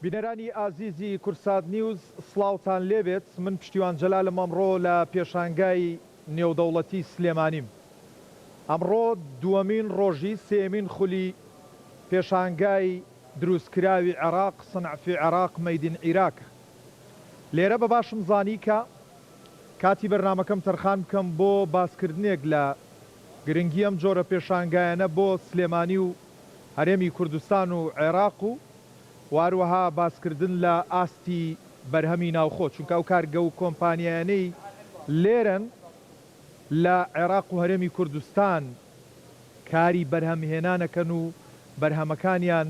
بینەرانی ئازیزی کوردسات نیوز سڵاوتان لێبێت من پشتیوان جەلالم ئەمڕۆ لە پێشانگای نێودەوڵەتی سلێمانیم ئەمڕۆ دووەمین ڕۆژی سێیەمین خولی پێشانگای دروستکراوی عێراق صنع فی عراق Made in Iraq لێرە بە باشم زانی کە کاتی بەرنامەکەم تەرخان بکەم بۆ باسکردنێک لە گرنگی ئەم جۆرە پێشانگایانە بۆ سلێمانی و هەرێمی کوردستان و عێراق و وهەروەها باسکردن لە ئاستی بەرهەمی ناوخۆ، چونکە ئەو کارگە و کۆمپانیایانەی لێرەن لە عێراق و هەرێمی کوردستان کاری بەرهەمهێنان ئەکەن و بەرهەمەکانیان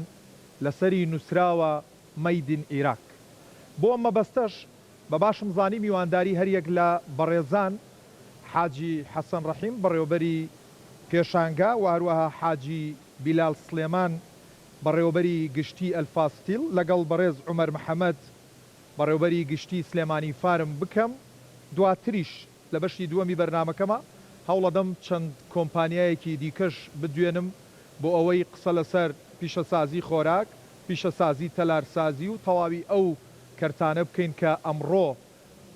لەسەری نوسراوە Made in Iraq. بۆ ئەم مەبەستەش بە باشم زانی میوانداری هەریەک لە بەڕێزان حاجی حەسەن ڕەحیم بەڕێوەبەری پێشانگا و هەروەها حاجی بیلال سڵێمان بەڕێوەبەری گشتی ئەلفا ستیل لەگەڵ بەڕێز عومەر محەمەد بەڕێوەبەری گشتی سلێمانی فارم بکەم دواتریش لە بەشی دووەمی بەرنامەکەما هەوڵەدەم چەند کۆمپانیایەکی دیکەش بدوێنم بۆ ئەوەی قسە لەسەر پیشەسازی خۆراک، پیشەسازی تەلارسازی و تەواوی ئەو کەرتانە بکەین کە ئەمڕۆ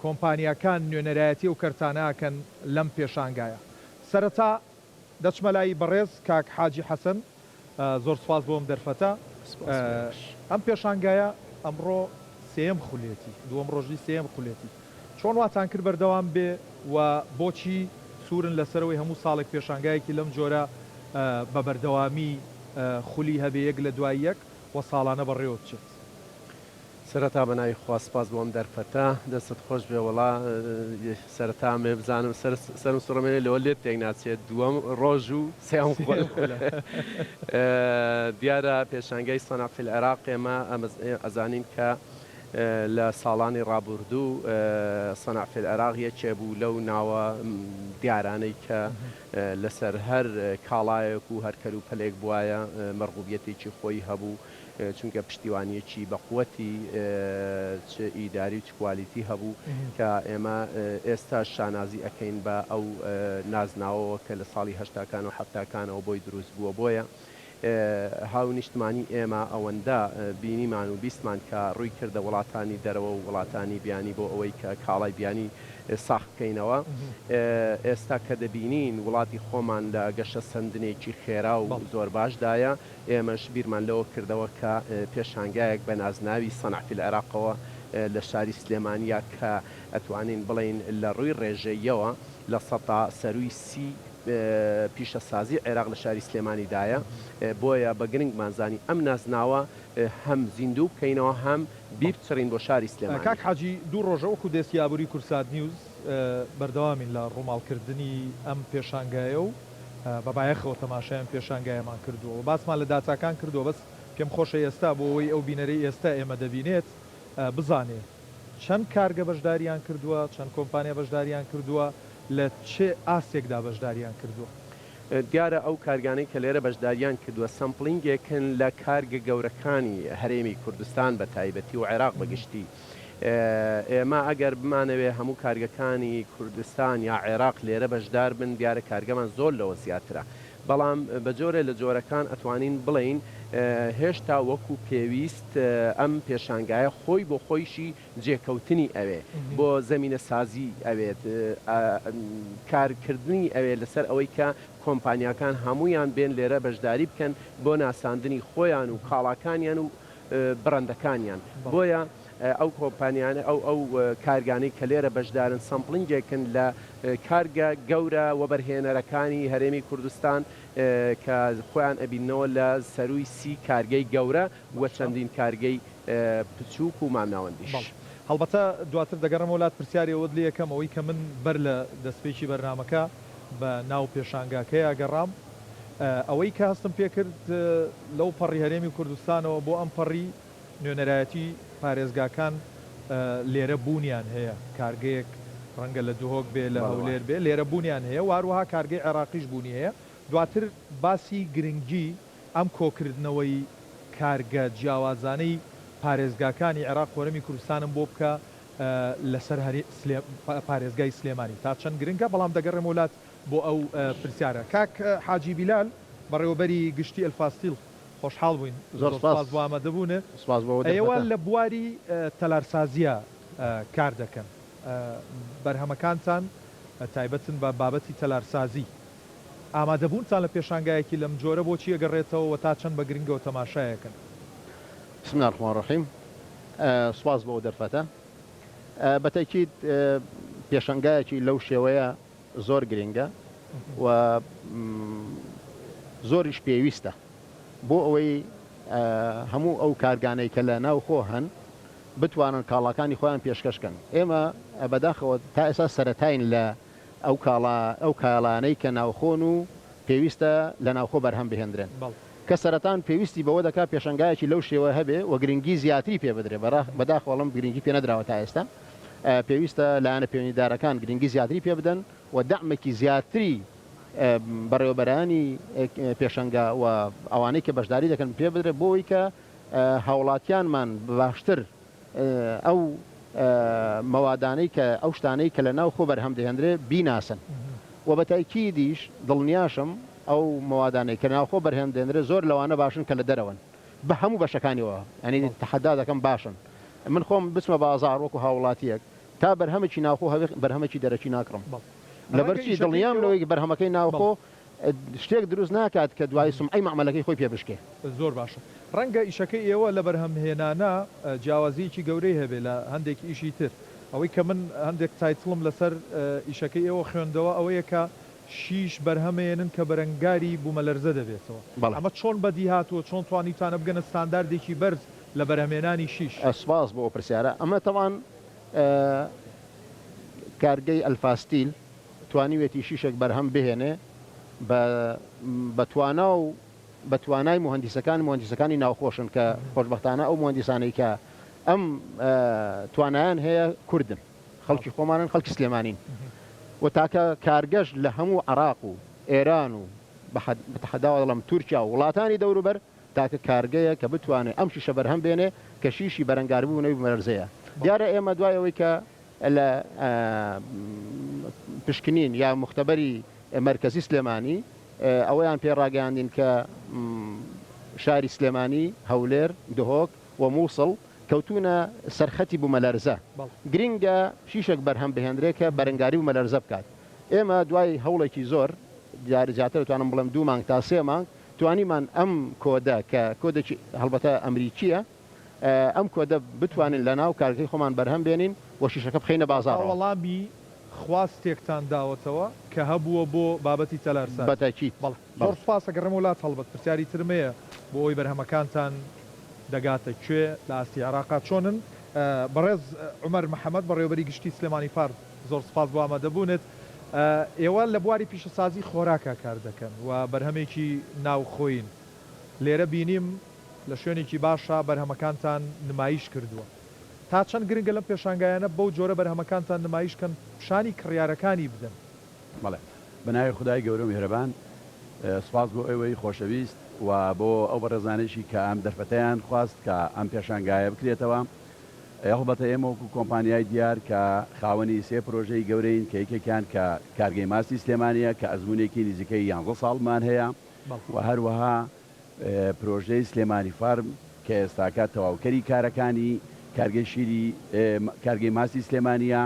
کۆمپانیاکان نوێنەرایەتی ئەو کەرتانە ئەکەن لەم پێشانگایە. سەرەتا دەچمە لای بەڕێز کاک حاجی حەسەن، زۆر سوپاس بۆ ئەم دەرفەتە. ئەم پێشانگایە ئەمڕۆ سێیەم خولێتی، دووەم ڕۆژی سێیەم خولێتی. چۆن واتان کرد بەردەوام بێ و بۆچی سوورن لەسەر ئەوەی هەموو ساڵێک پێشانگایەکی لەم جۆرە بە بەردەوامی خولی هەبێ یەک لە دوای یەک و ساڵانە بەڕێوە بچێت؟ سەرەتا بە ناوی خوا سپاس بۆ ئەم دەرفەتە دەستت خۆش بێ وەڵا سەرەتا ئەمەوێ بزانم سەر سەرم سوڕمێنێ لەوە لێت تێک ناچێت دووەم ڕۆژ و سێیەم خول دیارە پێشانگای صنع فی العراق ئێمە ئەزانین کە لە ساڵانی ڕابوردوو صنع فی العراق یەکێ بوو لەو ناوە دیارانەی کە لەسەر هەر کاڵایەک و هەر کەلوپەلێک بوایە مەرغوبیەتێکی خۆی هەبوو چونکە پشتیوانیەکی بەقوەتی چ ئیداری و چ کوالیتی هەبوو کە ئێمە ئێستاش شانازی ئەکەین بە ئەو نازناوەوە کە لە ساڵی هەشتاکان و حەفتاکانەوە بۆی دروست بووە بۆیە هاونیشتمانی ئێمە ئەوەندە بینیمان و بیستمان کە ڕووی کردە وڵاتانی دەرەوە و وڵاتانی بیانی بۆ ئەوەی کە کاڵای بیانی ساخ بکەینەوە ئێستا کە دەبینین وڵاتی خۆمان لە گەشەسەندنێکی خێرا و زۆر باشدایە ئێمەش بیرمان لەوە کردەوە کە پێشانگایەک بە نازناوی صنع فی العراقەوە لە شاری سلێمانییە کە ئەتوانین بڵێین لە ڕووی ڕێژەییەوە لە سەتا سەرووی 30 پیشەسازی عێراق لە شاری سلێمانی دایە، بۆیە بە گرنگمان زانی ئەم نازناوە هەم زیندوو بکەینەوە هەم بیبچڕین بۆ شاری سلێمانی. کاک حاجی دوو ڕۆژە وەکو دێسکی ئابووری کوردسات نیوز بەردەوامین لە ڕووماڵکردنی ئەم پێشانگایە و بە بایەخەوە تەماشای ئەم پێشانگایەمان کردووە و باسمان لە داتاکان کردووە، بەس پێم خۆشە ئێستا بۆ ئەوەی ئەو بینەرەی ئێستا ئێمە دەبینێت بزانێ چەند کارگە بەشداریان کردووە، چەند کۆمپانیا بەشداریان کردووە، لە چ ئاستێکدا بەشداریان کردووە؟ دیارە ئەو کارگانەی کە لێرە بەشداریان کردووە sampling ێکن لە کارگە گەورەکانی هەرێمی کوردستان بە تایبەتی و عێراق بە گشتی. ئێمە ئەگەر بمانەوێ هەموو کارگەکانی کوردستان یا عێراق لێرە بەشدار بن دیارە کارگەمان زۆر لەوە زیاترە بەڵام بە جۆرێ لە جۆرەکان ئەتوانین بڵێین هێشتا وەکو پێویست ئەم پێشانگایە خۆی بۆ خۆیشی جێکەوتنی ئەوێ بۆ زەمینە سازی ئەوێت کارکردنی ئەوێ لەسەر ئەوەی کە کۆمپانیاکان هەموویان بێن لێرە بەشداری بکەن بۆ ناساندنی خۆیان و کاڵاکانیان و بڕەندەکانیان بۆیە ئەو کۆمپانیانە ئەو ئەو کارگانەی کە لێرە بەشدارن sampling ێکن لە کارگە گەورە وەبەرهێنەرەکانی هەرێمی کوردستان کە خۆیان ئەبیننەوە لە سەرووی 30 کارگەی گەورە و چەندین کارگەی بچووک و مامناوەندیش. بەڵێ هەڵبەتە دواتر دەگەڕێمەوە لات پرسیاری ئەوەت لێ ئەکەم ئەوەی کە من بەر لە دەستپێکی بەرنامەکە بە ناو پێشانگاکەیا گەڕام ئەوەی کە هەستم پێکرد لەو پەڕی هەرێمی کوردستانەوە بۆ ئەم پەڕی نوێنەرایەتی پارێزگاکان لێرە بوونیان هەیە، کارگەیەک ڕەنگە لە دهۆک بێ، لە هەولێر بێ، لێرە بوونیان هەیە و هەروەها کارگەی عێراقیش بوونی هەیە. دواتر باسی گرنگی ئەم کۆکردنەوەی کارگە جیاوازانەی پارێزگاکانی عێراق و هەرێمی کوردستانم بۆ بکە لەسەر پارێزگای سلێمانی تا چەند گرنگە، بەڵام دەگەڕێمەوە لات بۆ ئەو پرسیارە. کاک حاجی بیلال، بەڕێوەبەری گشتی ئەلفاستیل. خۆشحاڵ بووین. زۆر زۆر سپاس سپاس بۆ ئامادەبوونت. سپاس بۆ ئەو ئێوە دەرفەتە. لە بواری تەلارسازییە کار دەکەن. بەرهەمەکانتان تایبەتن بە بابەتی تەلارسازی. ئامادەبوونتان لە پێشانگایەکی لەم جۆرە بۆچی ئەگەڕێتەوە و تا چەند بە گرنگەوە تەماشایەکەن؟ بسم اللە الرحمن الرحیم سوپاس بۆ ئەو دەرفەتە. بە تەئکید پێشەنگایەکی لەو شێوەیە زۆر گرنگە و زۆریش پێویستە بۆ ئەوەی هەموو ئەو کارگانەی کە لە ناوخۆ هەن بتوانن کاڵاکانی خۆیان پێشکەش کەن. ئێمە بەداخەوە تا ئێستا سەرەتاین لە ئەو کاڵا ئەو کاڵانەی کە ناوخۆن و پێویستە لە ناوخۆ بەرهەم بهێندرێن. کە سەرەتان پێویستی بەوە دەکات پێشەنگایەکی لەو شێوە هەبێ و گرنگی زیاتری پێ بدرێ، بەداخەوە ئەڵێم گرنگی پێ نەدراوە تا ئێستا، پێویستە لایەنە پەیوەندیدارەکان گرنگی زیاتری پێ بدەن و دەعمێکی زیاتری بەڕێوەبەرانی پێشەنگا و ئەوانەی کە بەشداری دەکەن پێ بدرێت بۆ ئەوەی کە هاوڵاتیانمان باشتر ئەو مەوادانەی کە ئەو شتانەی کە لە ناو خۆ بەرهەم دەهێندرێ بیناسن و بە تەئکیدیش دڵنیاشم ئەو مەوادانەی کە ناوخۆ بەرهەم دێنرێ زۆر لەوانە باشن کە لە دەرەوەن بە هەموو بەشەکانیەوە یانی تەحەدا دەکەم باشن من خۆم بچمە بازاڕ وەکو هاوڵاتیەک تا بەرهەمێکی ناوخۆ هەبێ بەرهەمێکی دەرەکی ناکڕم لەبەر چی دڵنیام لەوەی بەرهەمەکەی ناوخۆ شتێک دروست ناکات کە دوایی سومعەی مەعمەلەکەی خۆی پێ بشکێ. زۆر باشە. ڕەنگە ئیشەکەی ئێوە لە بەرهەمهێنانا جیاوازییەکی گەورەی هەبێ لە هەندێک ئیشی تر. ئەوەی کە من هەندێک title م لەسەر ئیشەکەی ئێوە خوێندەوە ئەوەیە کە شیش بەرهەمەیەنن کە بەرەنگاری بوومەلەرزە دەبێتەوە. بەڵێ. ئەمە چۆن بەدی هاتووە؟ چۆن توانیوتانە بگەنە ستانداردێکی بەرز لە بەرهەمهێنانی شیش؟ سوپاس بۆ ئەو پرسیارە. ئەمە تەبعەن کارگەی ئەلفاستیل توانیویەتی شیشێک بەرهەم بهێنێ بە بە توانا و بە توانای موهەندیسەکان موهەندیسەکانی ناوخۆشن کە خۆشبەختانە ئەو موهەندیسانەی کە ئەم توانایان هەیە کوردن خەڵکی خۆمانن خەڵکی سلێمانین و تاکە کارگەش لە هەموو عراق و ئێران و بە تەحەداوە دەڵێم تورکیا و وڵاتانی دەوروبەر تاکە کارگەیە کە بتوانێ ئەم شیشە بەرهەم بێنێ کە شیشی بەرەنگاربوونەوەی بوومەلەرزەیە دیارە ئێمە دوای ئەوەی کە لە پشکنین یا موختەبەری مەرکەزی سلێمانی ئەوەیان پێ ڕاگەیاندین کە شاری سلێمانی، هەولێر، دهۆک و مووسڵ کەوتوونە سەر خەتی بوومەلەرزە، گرینگە شیشێک بەرهەم بهێندرێ کە بەرەنگاری بوومەلەرزە بکات. ئێمە دوای هەوڵێکی زۆر، دیارە زیاتر دەتوانم بڵێم دوو مانگ تا سێ مانگ، توانیمان ئەم کۆدە کە کۆدێکی هەڵبەتە ئەمریکییە، ئەم کۆدە بتوانین لە ناو کارگەی خۆمان بەرهەم بێنین و شیشەکە بخەینە واتا بازاڕەوە. وەڵامی خواستێکتان داوەتەوە کە هەبووە بۆ بابەتی تەلارسازی. بە تەئکید بەڵێ زۆر بەڵێ. سوپاس ئەگەڕێمەوە لات هەڵبەت پرسیاری ترم هەیە بۆ ئەوەی بەرهەمەکانتان دەگاتە کوێ لە ئاستی عێراقا چۆنن؟ بەڕێز عومەر محەمەد بەڕێوەبەری گشتی سلێمانی فارم زۆر سوپاس بۆ ئامادەبوونت. ئێوە لە بواری پیشەسازی خۆراکا کار دەکەن و بەرهەمێکی ناوخۆیین لێرە بینیم لە شوێنێکی باشە بەرهەمەکانتان نمایش کردووە. تا چەند گرنگە لەم پێشانگایانە بەو جۆرە بەرهەمەکانتان نمایش کەن پیشانی کڕیارەکانی بدەن؟ بەڵێ بەناوی خودای گەورەو میهرەبان سوپاس بۆ ئێوەی خۆشەویست و بۆ ئەو بەڕێزانەیشی کە ئەم دەرفەتەیان خواست کە ئەم پێشانگایە بکرێتەوە. هەڵبەتە ئێمە وەکو کۆمپانیای دیار کە خاوەنی سێ پرۆژەی گەورەین کە یەکێکیان کە کارگەی ماستی سلێمانیە کە ئەزموونێکی نزیکەی یانزە ساڵمان هەیە و هەروەها پرۆژەی سلێمانی فارم کە ئێستاکە تەواوکەری کارەکانی کارگەی شیری کارگەی ماسی سلێمانیە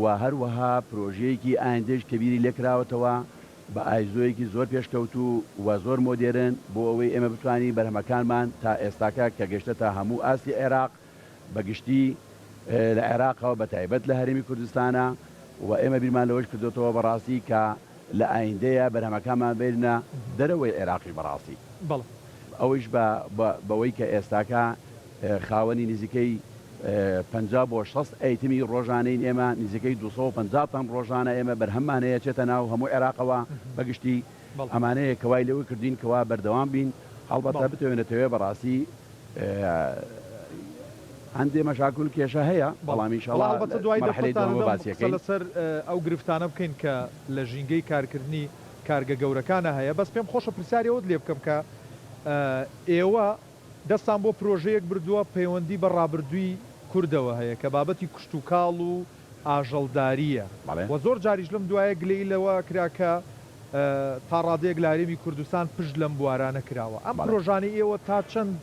و هەروەها پرۆژەیەکی ئایندەش کە بیری لێکراوەتەوە بە ئایزۆیەکی زۆر پێشکەوتوو و زۆر مۆدێرن بۆ ئەوەی ئێمە بتوانین بەرهەمەکانمان تا ئێستاکە کە گەشتەتە هەموو ئاستی عێراق بە گشتی لە عێراقەوە بە تایبەت لە هەرێمی کوردستانە و ئێمە بیرمان لەوەش کردۆتەوە بەڕاستی کە لە ئایندەیە بەرهەمەکانمان بێننە دەرەوەی عێراقیش بەڕاستی بەڵێ. ئەوەیش بە بەوەی کە ئێستاکە خاوەنی نزیکەی 50 بۆ 60 ئەیتمی ڕۆژانەین ئێمە نزیکەی 250 تەن ڕۆژانە ئێمە بەرهەممان هەیە چێتە ناو هەموو عێراقەوە بە گشتی ئەمانەیە کە وای لەوە کردین کەوا بەردەوام بین هەڵبەتە بتەوێ نەتەوێ بەڕاستی هەندێ مەشاکل کێشە هەیە بەڵام ئینشاڵا هەڵبەتە دوای مەرحەلەی دەرفەتتان دووەمە ئەدەم باسی قسە ئەکەین. لەسەر ئەو گرفتانە بکەین کە لە ژینگەی کارکردنی کارگە گەورەکانا هەیە بەس پێم خۆشە پرسیاری ئەوەت لێ بکەم کە ئێوە دەستان بۆ پرۆژەیەک بردووە پەیوەندی بە ڕابردووی کوردەوە هەیە کە بابەتی کشتوکاڵ و ئاژەڵدارییە بەڵێ. و زۆر جاریش لەم دوایە گلەیی لەوە کرا کە. تا ڕادەیەک لە هەرێمی کوردستان پشت لەم بوارانە کراوە. ئەم پرۆژانەی ئێوە تا چەند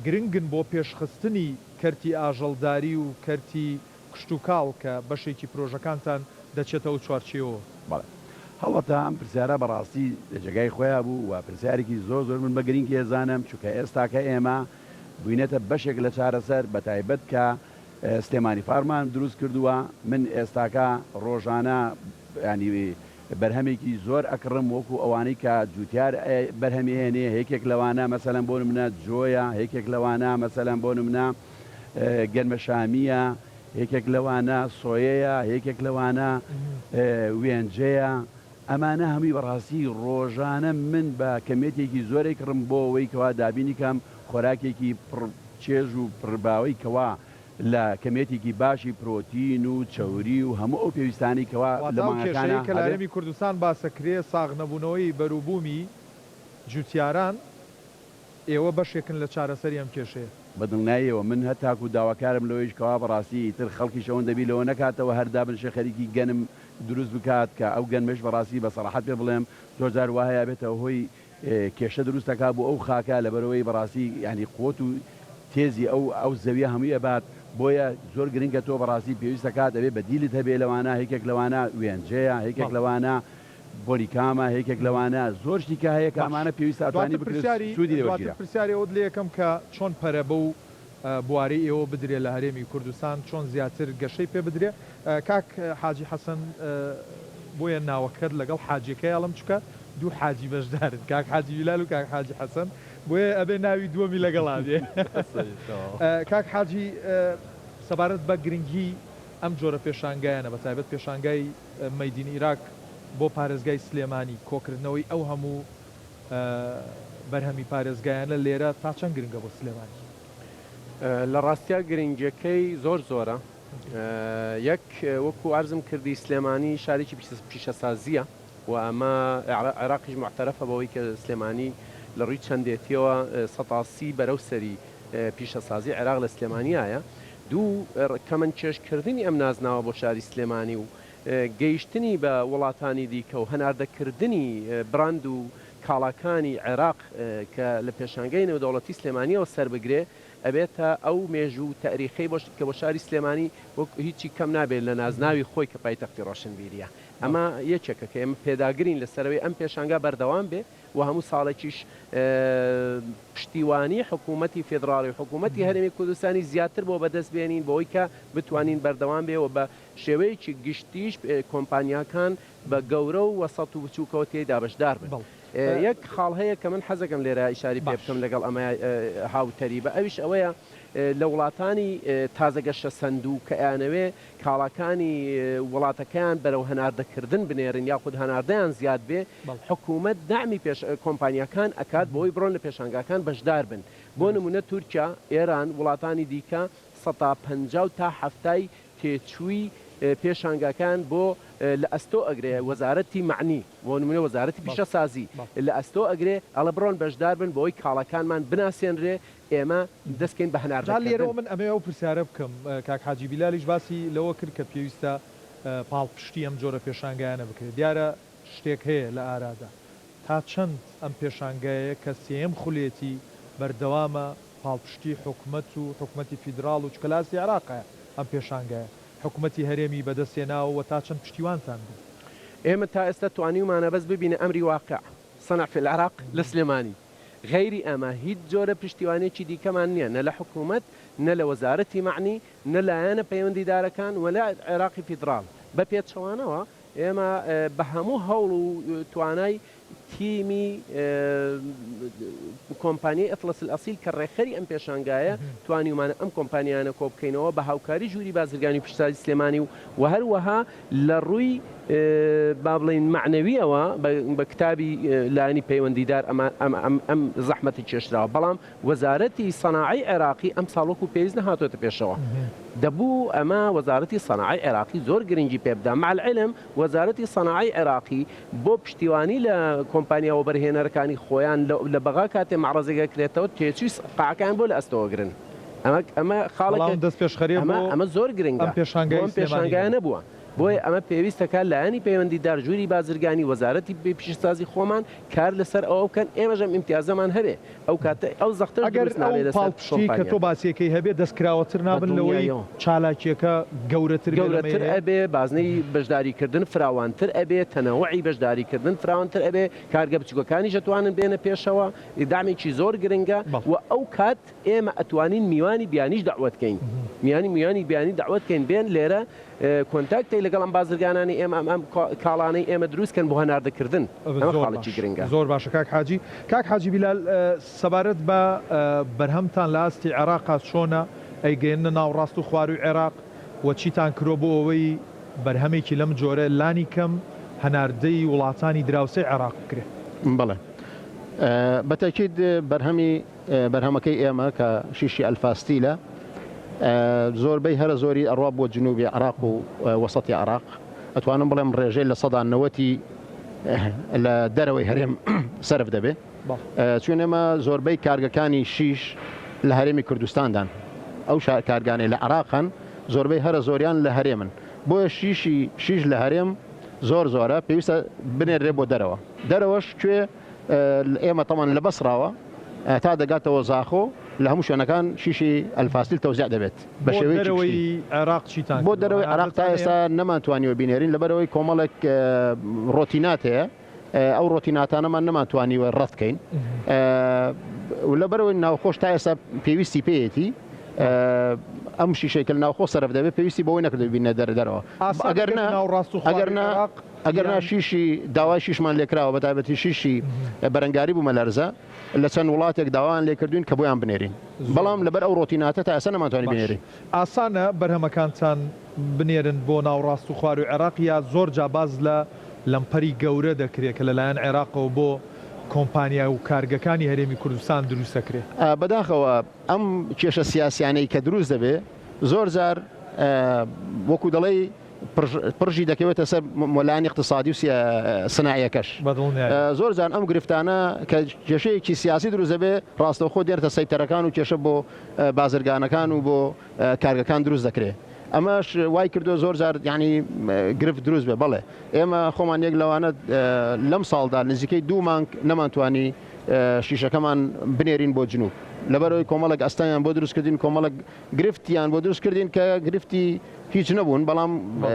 گرنگن بۆ پێشخستنی کەرتی ئاژەڵداری و کەرتی کشتوکاڵ کە بەشێکی پرۆژەکانتان دەچێتە ئەو چوارچێوەوە؟ بەڵێ. هەڵبەتە ئەم پرسیارە بەڕاستی لە جێگای خۆیا بوو و پرسیارێکی زۆر زۆر من بە گرینگی ئەزانم چونکە ئێستاکە ئێمە بووینەتە بەشێک لە چارەسەر بەتایبەت کە سلێمانی فارمان دروست کردووە من ئێستاکە ڕۆژانە یانی بەرهەمێکی زۆر ئەکڕم وەکو ئەوانەی کە جوتیار بەرهەمی هێنێ هێکێک لەوانە مەسەلەن بۆ نمونە جۆیە هێکێک لەوانە مەسەلەن بۆ نمونە گەنمەشامییە هێکێک لەوانە سۆیەیە هێکێک لەوانە وێنجەیە ئەمانە هەمووی بەڕاستی ڕۆژانە من بە کەمیەتێکی زۆر ئەیکڕم بۆ ئەوەی کەوا دابینی کەم خۆراکێکی پڕ چێژ و پڕ باوەی کەوا لە کەمیەتێکی باشی پرۆتین و چەوری و هەموو ئەو پێویستانەی کەوا لە واتە ئەو مانگەکانا کێشەیەی کە لە هەبێ. هەرێمی کوردستان باسەکرێ ساغ نەبوونەوەی بەروبوومی جوتیاران، ئێوە بەشێکن لە چارەسەری ئەم کێشەیە. بە دڵنیاییەوە من هەتاکو داواکارم لەوەیش کەوا بەڕاستی ئیتر خەڵکیش ئەوەندە بیر لەوە نەکاتەوە هەر دابنشێ خەریکی گەنم دروست بکات کە ئەو گەنمەش بەڕاستی بە سەراحەت پێ بڵێم زۆر جار وا هەیە ئەبێتە هۆی کێشە دروست ئەکا بۆ ئەو خاکە لەبەرئەوەی بەڕاستی یانی قوت و تێزی ئەو ئەو زەویە هەمووی ئەبات بۆیە زۆر گرنگە تۆ بەڕاستی پێویست ئەکات ئەبێ بەدیلت هەبێ لەوانە هێکێک لەوانە وێنجەیە هێکێک بەڵێ. لەوانە بۆلیکامە هێکێک لەوانە زۆر شتی کە هەیە کە باش ئەمانە پێویستە ئەتوانی دواتر بکرێت پرسیاری سوودی لێ دواتر وەرگیرا. پرسیاری ئەوەت لێ ئەکەم کە چۆن پەرە بەو بوارەی ئێوە بدرێ لە هەرێمی کوردستان چۆن زیاتر گەشەی پێ بدرێ کاک حاجی حەسەن بۆیە ناوەکەت لەگەڵ حاجیەکەی ئەڵێم چونکە دوو حاجی بەشدارن کاک حاجی بیلال و کاک حاجی حەسەن بۆیە ئەبێ ناوی دووەمی لەگەڵا بێ کاک حاجی سەبارەت بە گرنگی ئەم جۆرە پێشانگایانە بە تایبەت پێشانگای مەیدین ئیراک بۆ پارێزگای سلێمانی کۆکردنەوەی ئەو هەموو بەرهەمی پارێزگایانە لێرە تا چەند گرنگە بۆ سلێمانی؟ لە ڕاستیا گرنگیەکەی زۆر زۆرە. یەک وەکو عەرزم کردی سلێمانی شارێکی پیشەسازییە و ئەمە عێراقیش موعتەرەفە بەوەی کە سلێمانی لە ڕووی چەندێتیەوە 30% بەرەو سەری پیشەسازی عێراق لە سلێمانیایە. دوو کەمەندکێشکردنی ئەم نازناوە بۆ شاری سلێمانی و گەیشتنی بە وڵاتانی دیکە و هەناردەکردنی براند و کاڵاکانی عێراق کە لە پێشانگای نێودەوڵەتی سلێمانیەوە سەربگرێ ئەبێتە ئەو مێژوو و تاریخەی بۆ کە بۆ شاری سلێمانی وەک هیچی کەم نابێت لە نازناوی خۆی کە پایتەختی ڕۆشنبیریە ئەمە یەکێکە کە ئێمە پێداگرین لەسەرەوەی ئەم پێشانگا بەردەوام بێ و هەموو ساڵێکیش پشتیوانی حکوومەتی فیدڕاڵی و حکوومەتی هەرێمی کوردستانی زیاتر بۆ بەدەست بێنین بۆی کە بتوانین بەردەوام بێ و بە شێوەیەکی گشتیش کۆمپانیاکان بە گەورە و وەسەت و بچووکەوە تێیدا بەشدار بن. یەک خاڵ هەیە کە من حەزەکەم لێرە ئیشاری پێ بکەم لەگەڵ ئەمە هاوتەریبە ئەویش ئەوەیە لە وڵاتانی تازە گەشەسەندوو کە ئەیانەوێ کاڵاکانی وڵاتەکەیان بەرەو هەناردەکردن بنێرن یاخود هەناردەیان زیاد بێ حکوومەت دەعمی پێش کۆمپانیاکان ئەکات بۆی بڕۆن لە پێشانگاکان بەشدار بن بۆ نموونە تورکیا ئێران وڵاتانی دیکە سەتا 50 تا حەفتای تێچووی پێشانگاکان بۆ لە ئەستۆ ئەگرێ وەزارەتی مەعنی بۆ نمونە وەزارەتی پیشەسازی لە ئەستۆ ئەگرێ ئەڵێ بڕۆن بەشدار بن بۆی کاڵاکانمان بناسێنرێ ئێمە دەست کەین بە هەناردە جا لێرەوە کردن. من ئەمەوێ ئەو پرسیارە بکەم کاک حاجی بیلالیش باسی لەوە کرد کە پێویستە پاڵپشتی ئەم جۆرە پێشانگایانە بکرێت دیارە شتێک هەیە لە ئارادا تا چەند ئەم پێشانگایە کە سێیەم خولێتی بەردەوامە پاڵپشتی حکومەت و حکومەتی فیدراڵ و چونکە لە ئاستی عێراقایە ئەم پێشانگایە حکومەتی هەرێمی بەدەست هێناوە و تا چەند پشتیوانتان بوو؟ ئێمە تا ئێستا توانیومانە بەس ببینە ئەمری واقع صنع فی العراق لە سلێمانی غەیری ئەمە هیچ جۆرە پشتیوانیەکی دیکەمان نیە نە لە حکومەت نە لە وەزارەتی مەعنی نە لایەنە پەیوەندیدارەکان و لە عێراقی فیدراڵ بە پێچەوانەوە ئێمە بە هەموو هەوڵ و توانای تیمی کۆمپانیای ئەتڵەس الئەسیل کە ڕێکخەری ئەم پێشانگایە توانیومانە ئەم کۆمپانیایانە کۆبکەینەوە بە هاوکاری ژووری بازرگانی و پیشەسازی سلێمانی و و هەروەها لە ڕووی با بڵێین مەعنەویەوە بە کتابی لایەنی پەیوەندیدار ئەمە ئەم زەحمەتی کێشراوە بەڵام وەزارەتی سەناعەی عێراقی ئەمساڵ وەکو پێویست نەهاتۆتە پێشەوە. دەبوو ئەمە وەزارەتی سەناعەی عێراقی زۆر گرنگی پێ بدا. مع العلم وەزارەتی سەناعەی عێراقی بۆ پشتیوانی لە کۆمپانیا وەبەرهێنەرەکانی خۆیان لە بەغا کاتێ مەعرەزێک ئەکرێتەوە تێچووی قاعەکەیان بۆ لە ئەستۆ ئەگرن. ئەمە ئەمە خاڵێکە بەڵام دەستپێشخەریە ئەمە بۆ ئەمە زۆر گرنگە ئەم بۆ پێشانگای ئەم سلێمانی پێشانگایە هەبوو. نەبووە. بۆیە ئەمە پێویستە کە لایەنی پەیوەندیدار ژووری بازرگانی وەزارەتی پیشەسازی خۆمان کار لەسەر ئەوە بکەن ئێمەش ئەم ئیمتیازەمان هەبێ ئەو کاتە ئەو زەختەش ئەگەر دروست ئەو نابێ لەسەر پاڵپشتیەی کە تۆ کۆمپانیاکان. باسیەکەی هەبێ دەستکراوەتر بە نابن لەوەی دڵنیاییەوە. چالاکیەکە گەورەتر بێ لەمەی گەورەتر هەیە؟ ئەبێ، بازنەی بەشداریکردن فراوانتر ئەبێ، تەنەوعی بەشداریکردن فراوانتر ئەبێ، کارگە بچوکەکانیش ئەتوانن بێنە پێشەوە، دەعمێکی زۆر گرنگە بەڵێ. و ئەو کات ئێمە ئەتوانین میوانی بیانیش دەعوەت کەین، میانی میوانی بیانی دەعوەت کەین بێن لێرە contact ی لەگەڵ ئەم بازرگانانەی ئێمە ئەم ئەم کاڵانەی ئێمە دروست کەن بۆ هەناردەکردن، ئەمە زۆر خاڵێکی باش گرنگە. زۆر باشە کاک حاجی. کاک حاجی بیلال سەبارەت بە بەرهەمتان لە ئاستی عێراقا چۆنە ئەیگەیەننە ناوڕاست و خوارووی عێراق و چیتان کرۆ بۆ ئەوەی بەرهەمێکی لەم جۆرە لانی کەم هەناردەی وڵاتانی دراوسێی عێراق بکرێ؟ بەڵێ بە تەئکید بەرهەمی بەرهەمەکەی ئێمە کە شیشی ئەلفاستیلە زۆربەی هەرە زۆری ئەڕوا بۆ جنوبی عراق و وەسەتی عراق ئەتوانم بڵێم ڕێژەی لە سەدا نەوەتی لە دەرەوەی هەرێم سەرف دەبێ چون ئێمە زۆربەی کارگەکانی شیش لە هەرێمی کوردستاندان ئەو کارگانەی لە عراق هەن زۆربەی هەرە زۆریان لە هەرێمن بۆیە شیشی شیش لە هەرێم زۆر زۆرە پێویستە بنێرێ بۆ دەرەوە دەرەوەش کوێ ئێمە تەمان لە بەسڕاوە تا دەگاتەوە زاخۆ لە هەموو شوێنەکان شیشی ئەلفاستیل تەوزیع دەبێت بە بۆ شێوەیەکی دەرەوەی گشتی. عێراق چیتان بۆ کردووە؟ دەرەوەی عێراق تا هەناردەتان هەیە؟ ئێستا نەمانتوانیوە بینێرین لەبەرئەوەی کۆمەڵێک ڕۆتینات هەیە ئەو ڕۆتیناتانەمان نەمانتوانیوە ڕەت کەین و لەبەرئەوەی ناوخۆش تا ئێستا پێویستی پێیەتی ئەم شیشەی کە لە ناوخۆ سەرف دەبێت پێویستی بەوەی نەکردووە بینە دەرەوە ئاسان ئەگەر دەکرێت نا ناوڕاست و ئەگەر خوارووی نا عێراق ئەگەرنا یان شیشی داوای شیشمان لێکراوە بەتایبەتی شیشی بەرەنگاری بوومەلەرزە لە چەند وڵاتێک داوایان لێکردوین کە بۆیان بنێرین زۆر بەڵام باش. لەبەر ئەو ڕۆتیناتە تا ئێستا نەمانتوانی باش بنێرین. ئاسانە بەرهەمەکانتان بنێرن بۆ ناوڕاست و خواروی عێراق یا زۆر جا باس لە لەمپەری گەورە دەکرێ کە لەلایەن عێراقەوە بۆ کۆمپانیا و کارگەکانی هەرێمی کوردستان دروست دەکرێ؟ بەداخەوە ئەم کێشە سیاسیانەی کە دروست دەبێ زۆر جار وەکو دەڵێی پرژی دەکەوێتە سەر مۆلانی اقتصادی و سناعیەکەش. زۆر جار ئەم گرفتانە کە کێشەیەکی سیاسی دروست دەبێ ڕاستەوخۆ دێنێتە سەیتەرەکان و کێشە بۆ بازرگانەکان و بۆ کارگەکان دروست دەکرێ. ئەمەش وای کردووە زۆر جار یانی گرفت دروست بێ. بەڵێ ئێمە خۆمان یەک لەوانە لەم ساڵدا نزیکەی دوو مانگ نەمانتوانی شیشەکەمان بنێرین بۆ جنوب لەبەرئەوەی کۆمەڵێک ئەستەنگیان بۆ دروست کردین کۆمەڵێک گرفتیان بۆ دروست کردین کە گرفتی هیچ نەبوون بەڵام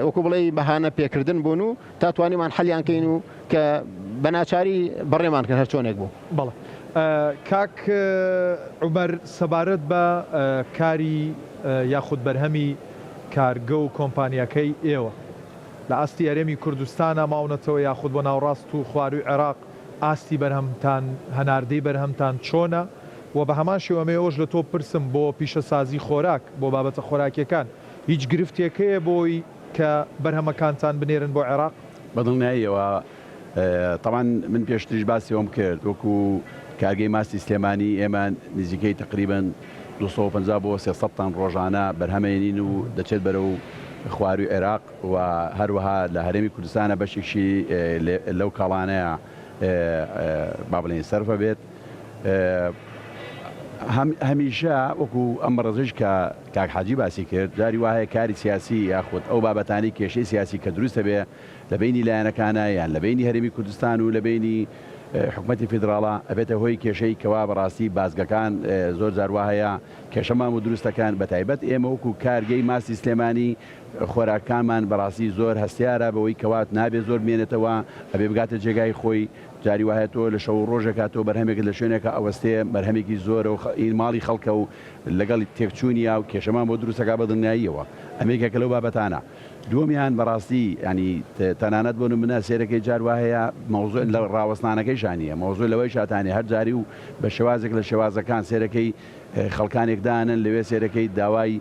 وەکو بڵێی بەهانە پێکردن بوون و تا توانیمان حەلیان کەین و کە بە ناچاری بەڕێمان کرد هەر چۆنێک بوو. بەڵێ کاک عومەر سەبارەت بە کاری یاخود بەرهەمی کارگە و کۆمپانیاکەی ئێوە لە ئاستی هەرێمی کوردستانا ماونەتەوە یاخود بۆ ناوڕاست و خوارووی عێراق ئاستی بەرهەمتان هەناردەی بەرهەمتان چۆنە وە بە هەمان شێوە ئەمەوێ ئەوەش لە تۆ بپرسم بۆ پیشەسازی خۆراک بۆ بابەتە خۆراکیەکان هیچ گرفتێک هەیە بۆی کە بەرهەمەکانتان بنێرن بۆ عێراق؟ بە دڵنیاییەوە تەبعەن من پێشتریش باسی ئەوەم کرد وەکو کارگەی ماستی سلێمانی ئێمە نزیکەی تەقریبەن 250 بۆ 300 تەن ڕۆژانە بەرهەمەێنین و دەچێت بەرەو خواروی عێراق و هەروەها لە هەرێمی کوردستانە بەشێکی لەو کاڵانەیە با بڵێین سەرفە بێت. هەمیشە وەکو ئەم بەڕێزەیش کە کاک حاجی باسی کرد جاری وا هەیە کاری سیاسی یاخود ئەو بابەتانەی کێشەی سیاسی کە دروست دەبێ لە بەینی لایەنەکانە یان لە بەینی هەرێمی کوردستان و لە بەینی حکومەتی فیدراڵە ئەبێتە هۆی کێشەی کەوا بەڕاستی بازگەکان زۆر جار وا هەیە کێشەمان بۆ دروست دەکەن بەتایبەت ئێمە وەکو کارگەی ماستی سلێمانی خۆراکانمان بەڕاستی زۆر هەستیارە بەوەی کەوا نابێ زۆر بمێنێتەوە ئەبێ بگاتە جێگای خۆی جاری وایە تۆ لە شەو و ڕۆژێکا تۆ بەرهەمێکت لە شوێنێکا ئەوەستێ بەرهەمێکی زۆرە و ئی ماڵی خەڵکە و لەگەڵ تێکچوونیا و کێشەمان بۆ دروست ئەکا بە دڵنیاییەوە ئەمە یەکێکە لەو بابەتانە دووەمیان بەڕاستی یانی تەنانەت بۆ نمونە سێرەکەی جار وا هەیە مەوزوع لە ڕاوەستانەکەیشا نییە مەوزوع لەوەیشا تانێ هەر جاری و بە شێوازێک لە شێوازەکان سێرەکەی خەڵکانێک دانن لەوێ سێرەکەی داوای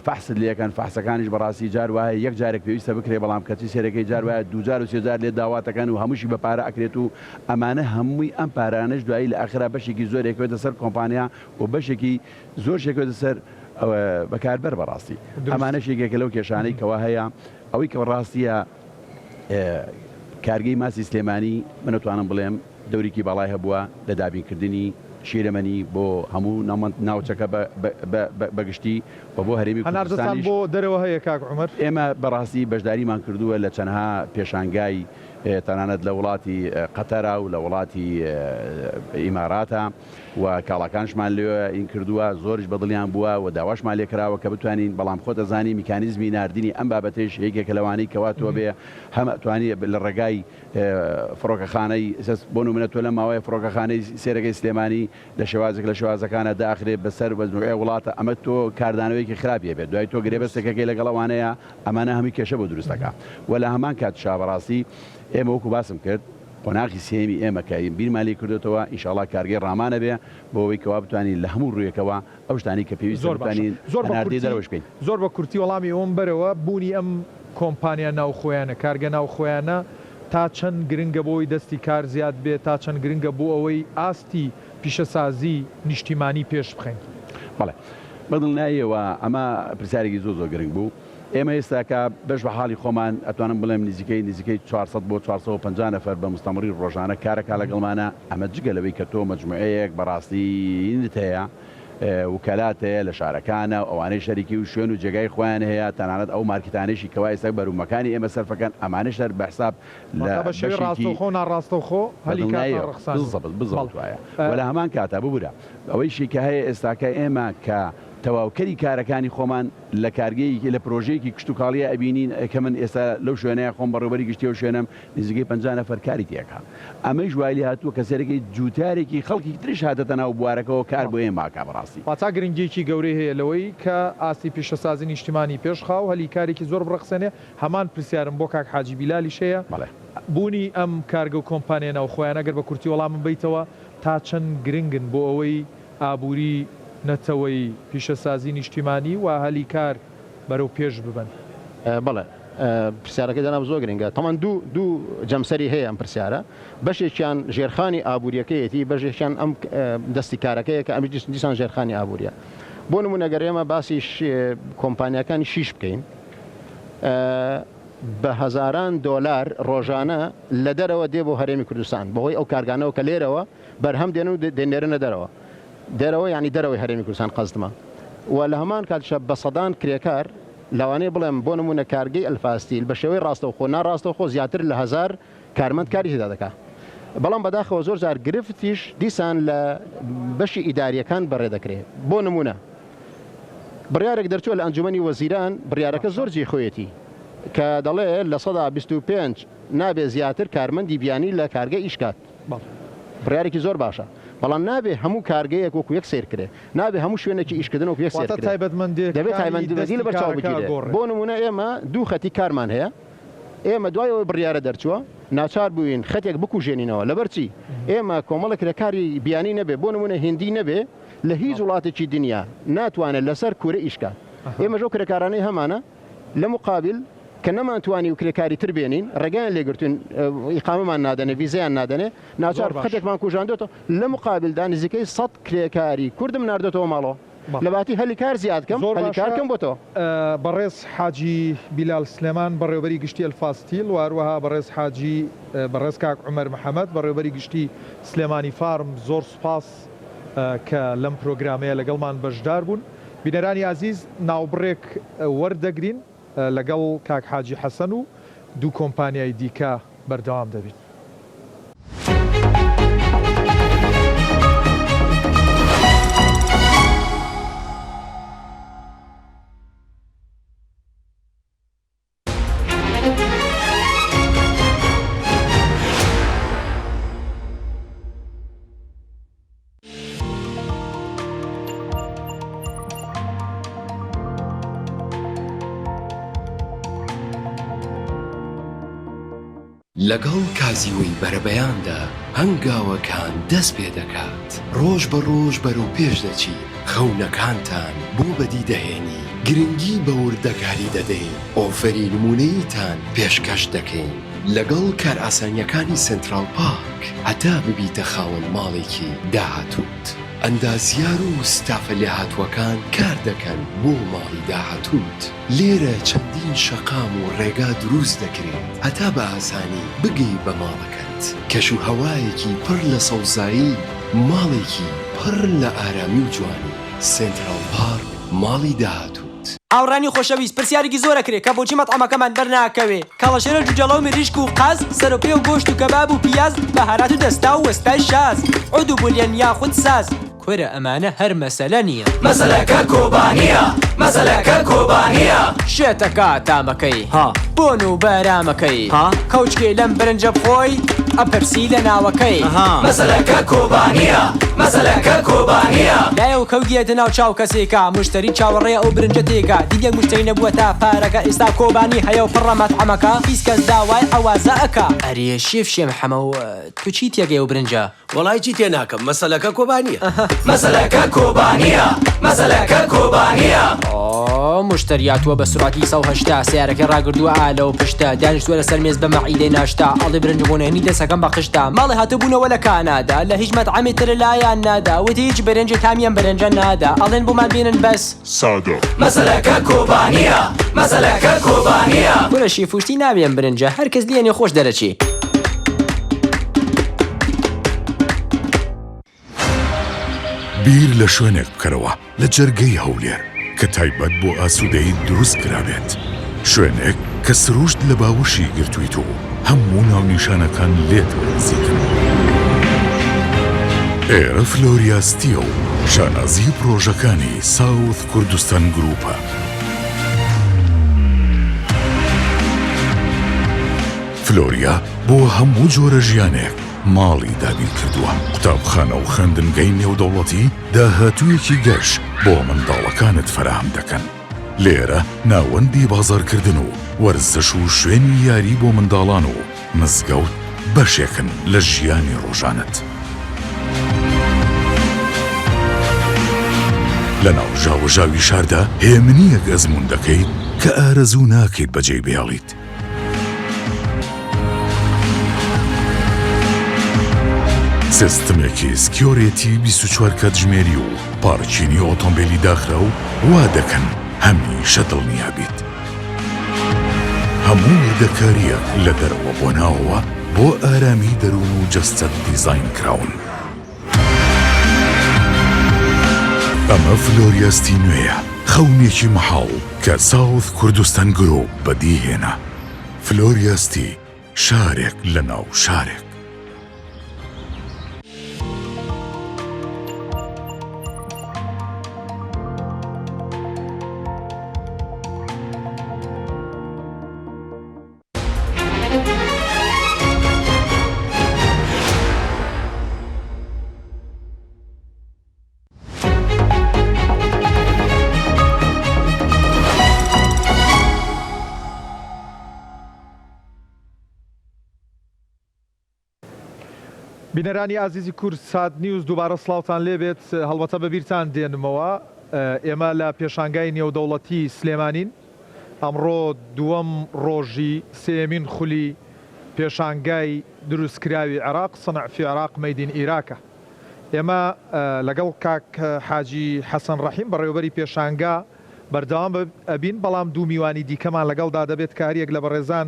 فەحست لێکەن فەحسەکانیش بەڕاستی جار وایە یەک جارێک پێویستە بکرێ بەڵام کەچی سێرەکەی جار وایە دووجار و سێجار لێت داواتەکەن و هەمووشی بە پارە ئەکرێت و ئەمانە هەمووی ئەم پارانەش دوایی لە ئاخرا بەشێکی زۆر ئەکەوێتە سەر کۆمپانیا و بەشێکی زۆرش ئەکەوێتە سەر بەکاربەر بەڕاستی ئەمانەش یەکێکە لەو کێشانەی کەوا هەیە ئەوەی کە ڕاستیە کارگەی ماسی سلێمانی من ئەتوانم بڵێم دەورێکی باڵای هەبووە لە دابینکردنی. شیرەمەنی بۆ هەموو ناوچەکە بە گشتی و بۆ هەرێمی هەناردەتان کوردستانیش. بۆ دەرەوە هەیە کاک عومەر؟ ئێمە بەڕاستی بەشداریمان کردووە لە چەندها پێشانگای تەنانەت لە وڵاتی قەتەرا و لە وڵاتی ئیماراتا و کاڵاکانشمان لەوێ ئین کردووە زۆریش بەدڵیان بووە و داواشمان لێکراوە کە بتوانین بەڵام خۆت ئەزانی میکانیزمی ناردنی ئەم بابەتەیش یەکێکە لەوانەی کەوا تۆ بێ هەم ئەتوانی لە ڕێگای فڕۆکەخانەی بۆ نمونە تۆ لەم ماوەیە فڕۆکەخانەی سێرەکەی سلێمانی لە شێوازێک لە شێوازەکانە داخرێ بەسەر مەجموعەی وڵاتە ئەمە تۆ کاردانەوەیەکی خراپی هەبێت دوای تۆ گرێبەستێکەکەی لەگەڵ ئەوانەیە ئەمانە هەمووی کێشە بۆ دروست دەکا و لە هەمان کاتیشا بەڕاستی ئێمە وەکو باسم کرد قۆناغی سێیەمی ئێمە کە بیرمان لێ کردۆتەوە ئینشاڵا کارگەی ڕامان ئەبێ بۆ ئەوەی کەوا بتوانین لە هەموو ڕوویەکەوە ئەو شتانەی کە پێویستە زۆر باشە بتوانین زۆر بە هەناردەی کورتی دەرەوەش بکەین. زۆر بە کورتی وەڵامی ئەوەم بەرەوە بوونی ئەم کۆمپانیا ناوخۆیانە کارگە ناوخۆیانە تا چەند گرنگە بۆ ئەوەی دەستی کار زیاد بێت، تا چەند گرنگە بۆ ئەوەی ئاستی پیشەسازی نیشتیمانی پێش بخەین؟ بەڵێ بە دڵنیاییەوە ئەمە پرسیارێکی زۆر زۆر گرنگ بوو. ئێمە ئێستاکە بەش بە حاڵی خۆمان ئەتوانم بڵێم نزیکەی نزیکەی 400 بۆ 450 نەفەر بە مستەمڕی ڕۆژانە کارەکا لەگەڵمانە ئەمە جگە لەوەی کە تۆ مەجموعەیەک بەڕاستیینت هەیە وکەلات هەیە لە شارەکانە و ئەوانەی شەریکی و شوێن و جێگای خۆیان هەیە تەنانەت ئەو مارکیتانەیشی کەوا ئێستا بەروبومەکانی ئێمە سەرفەکەن ئەمانەش هەر بە حساب لە واتە بە شێوەی بەشێکی ڕاستەوخۆ و ناڕاستەوخۆ بە هەلی کارتان دڵنیاییەوە ڕەخساندووە. بزەبت بزەبت بەڵێ. وایە و لە هەمان کاتا ببورە ئەوەیشی کە هەیە ئێستاکە ئێمە کە تەواوکەری کارەکانی خۆمان لە کارگەیەکی لە پرۆژەیەکی کشتوکاڵیە ئەبینین کە من ئێستا لەو شوێنەیە خۆم بەڕێوبەری گشتی ئەو شوێنەم نزیکەی 50 نەفەر کاری تێکا ئەمەیش وای لێ هاتووە کە سەرەکی جووتیارێکی خەڵکی تریش هاتەتە ناو بوارەکەوە کار بۆ ئێمە ئەکا بەڕاستی. واتا گرنگیەکی گەورەی هەیە لەوەی کە ئاستی پیشەسازی نیشتیمانی پێشخا و هەلی کارێکی زۆر بڕەخسێنێ، هەمان پرسیارم بۆ کاک حاجی بیلالیش هەیە، بەڵێ. بوونی ئەم کارگە و کۆمپانیا ناوخۆیانە گەر بە کورتی وەڵامم بەیتەوە تا چەند گرنگن بۆ ئەوەی ئابووری نەتەوەیی، پیشەسازی نیشتیمانی و هەلی کار بەرەو پێش ببەن؟ بەڵێ پرسیارەکەی جەنابت زۆر گرنگە. تەبعەن دوو دوو جەمسەری هەیە ئەم پرسیارە. بەشێکیان ژێرخانی ئابوورییەکەیەتی، بەشێکیان ئەم دەستی کارەکەیە کە ئەمیش دیسان ژێرخانی ئابوورییە. بۆ نموونە گەر ئێمە باسی کۆمپانیاکانی شیش بکەین، بە هەزاران دۆلار ڕۆژانە لە دەرەوە دێ بۆ هەرێمی کوردستان بەهۆی ئەو کارگانەوە کە لێرەوە بەرهەم دێنن و دەینێرنە دەرەوە. دەرەوە یانی دەرەوەی هەرێمی کوردستان قەزدمە و لە هەمان کاتیشا بە سەدان کرێکار لەوانەیە بڵێم بۆ نموونە کارگەی ئەلفاستیل بە شێوەی ڕاستەوخۆ ناڕاستەوخۆ زیاتر لە هەزار کارمەند کاری تێدا دەکا بەڵام بەداخەوە زۆر جار گرفتیش دیسان لە بەشی ئیداریەکان بەڕێ دەکرێ بۆ نموونە بڕیارێک دەرچووە لە ئەنجومەنی وەزیران بڕیارەکە زۆر جێی خۆیەتی کە دەڵێ 25% نابێ زیاتر کارمەندی بیانی لە کارگە ئیش کات. بڕیارێکی زۆر باشە، بەڵام نابێ هەموو کارگەیەک وەکو یەک سەیر کرێ، نابێ هەموو شوێنێکی ئیشکردن وەکو یەک سەیر واتە کرێ، دەبێ تایبەتمەندییەکانی تایبەتمەندی دەستی لەبەر چاو کارەکە بگیرێ. ئەگۆڕێ. بۆ نموونە ئێمە دوو خەتی کارمان هەیە، ئێمە دوای ئەوەی بڕیارە دەرچووە ناچار بووین خەتێک بکوژێنینەوە، لەبەر چی؟ ئێمە کۆمەڵێک کرێکاری بیانی نەبێ، بۆ نموونە هیندی نەبێ لە هیچ وڵاتێکی دنیا ناتوانێ لەسەر کورە ئیش کات، ئێمەش ئەو کرێکارانەی هەمانە لە موقابیل کە نەمانتوانی و کرێکاری تر بێنین ڕێگایان لێگرتوین ئیقامەمان نادەنێ ڤیزەیان نادەنێ ناچار خەتێکمان کوژاندۆتەوە لە موقابیلدا نزیکەی سەد کرێکاری کوردم ناردۆتەوە ماڵەوە لە باتی هەلی کار زیاد کەم هەلی کار کەم بۆتەوە. بەڕێز حاجی بیلال سلێمان بەڕێوەبەری گشتی ئەلفا ستیل و هەروەها بەڕێز حاجی بەڕێز کاک عومەر محەمەد بەڕێوەبەری گشتی سلێمانی فارم زۆر سوپاس کە لەم پرۆگرامەیە لەگەڵمان بەشدار بوون. بینەرانی ئازیز ناوبڕێک وەردەگرین لەگەڵ کاک حاجی حەسەن و دوو کۆمپانیای دیکە بەردەوام دەبین. لەگەڵ کازیوەی بەرەبەیاندا هەنگاوەکان دەست پێ دەکات، ڕۆژ بە ڕۆژ بەرەو پێش دەچین، خەونەکانتان بۆ بەدی دەهێنین، گرنگی بە وردەکاری دەدەین، ئۆفەری نموونەییتان پێشکەش دەکەین، لەگەڵ کارئاسانییەکانی سێنتراڵ پارک هەتا ببیتە خاوەن ماڵێکی داهاتووت. ئەندازیار و ستافە لێهاتووەکان کار دەکەن بۆ ماڵی داهاتووت. لێرە چەندین شەقام و ڕێگا دروست دەکرێت هەتا بە ئاسانی بگەی بە ماڵەکەت. کەش و هەوایەکی پڕ لە سەوزایی، ماڵێکی. پڕ لە ئارامی و جوانی، سێنتراڵ پارک ماڵی داهاتووت. هاوڕێیانی خۆشەویست پرسیارێکی زۆر ئەکرێ کە بۆچی مەتعەمەکەمان دەرناکەوێ کەڵەشێرە جوجەڵە و مریشک و قاز سەرۆپێ و گۆشت و کەباب و پیاز بەهارات و دەستا و وەستای شاز عود و بولیەن یاخود ساز کورە ئەمانە هەر مەسەلە نیە. مەسەلەکە کۆبانیە مەسەلەکە کۆبانیە. شێتەکە تامەکەی ها بۆن و بەرامەکەی ها کەوچکێ لەم برنجە بخۆی ئەپرسی لە ناوەکەی ها. مەسەلەکە کۆبانیە مەسەلەکە کۆبانیە. دایە و کەوت یەتە ناو چاو کەسێکە موشتەری چاوەڕێیە ئەو برنجە تێکا دیت یەک موشتەری نەبووە تا پارەکە ئێستا کۆبانی هەیە و پڕە مەتعەمەکە هیچ کەس داوای عەوازە ئەکا. ئەرێ شێف شێم حەمە تو چی تێگەی ئەو برنجە؟ وەڵای چی تێناکەم مەسەلەکە کۆبانیە. مەسەلەکە کۆبانیە مەسەلەکە کۆبانیە. ئۆ مشتەری هاتووە بە سوڕعەتی 180 سەیارەکەی ڕاگردووە ئا لەو پشتە دانیشتووە لەسەر مێز بە مەعیدەی ناشتا ئەڵێ برنج بۆ نەهێنی دەسەکەم بە قشتە ماڵێ هاتبوونەوە لە کانادا لە هیچ مەتعەمێ تر لایان نادا وتی هیچ برنجێ تامی ئەم برنجە نادا ئەڵێن بۆمان بێنن بەس سادە. مەسەلەکە کۆبانیە مەسەلەکە کۆبانیە. کورە شیفوشتی ناوی ئەم برنجە هەر کەس لێنێ خۆش دەرەچێ. بیر لە شوێنێک بکەرەوە لە جەرگەی هەولێر کە تایبەت بۆ ئاسوودەیی دروست کرابێت، شوێنێک کە سروشت لە باوەشی گرتوویت و هەموو ناونیشانەکان لێتەوە نزیکن. ئێرە فلۆریا ستیە و شانازی پڕۆژەکانی ساوث کوردستان گرووپە. فلۆریا بۆ هەموو جۆرە ژیانێک ماڵی دابین کردووە، قوتابخانە و خوێندنگەی نێودەوڵەتی داهاتوویەکی گەش بۆ منداڵەکانت فەراهەم دەکەن. لێرە ناوەندی بازاڕکردن و وەرزش و شوێنی یاری بۆ منداڵان و مزگەوت بەشێکن لە ژیانی ڕۆژانەت. لەناو ژاوەژاوی شاردا هێمنییەک ئەزموون دەکەیت کە ئارەزوو ناکەیت بەجێی بهێڵیت. سیستمێکی security 24 کاتژمێری و پارکینی ئۆتۆمبێلی داخراو وا دەکەن هەمیشە دڵنیا بیت. هەموو وردەکارییەک لە دەرەوە بۆ ناوەوە بۆ ئارامی دەروون و جەستەت دیزاین کراون. ئەمە فلۆریا ستی نوێیە، خەونێکی مەحاڵ کە ساوث کوردستان گروپ بەدیهێنا. فلۆریا ستی، شارێک لەناو شارێک. بینەرانی ئازیزی کوردسات نیوز دووبارە سڵاوتان لێبێت هەڵبەتە بەبیرتان دێنمەوە ئێمە لە پێشانگای نێودەوڵەتی سلێمانین ئەمڕۆ دووەم ڕۆژی سێیەمین خولی پێشانگای دروستکراوی عێراق صنع فی عراق Made in Iraq ە. ئێمە لەگەڵ کاک حاجی حەسەن ڕەحیم بەڕێوەبەری پێشانگا بەردەوام ئەبین، بەڵام دوو میوانی دیکەمان لەگەڵدا دەبێت کە هەریەک لە بەڕێزان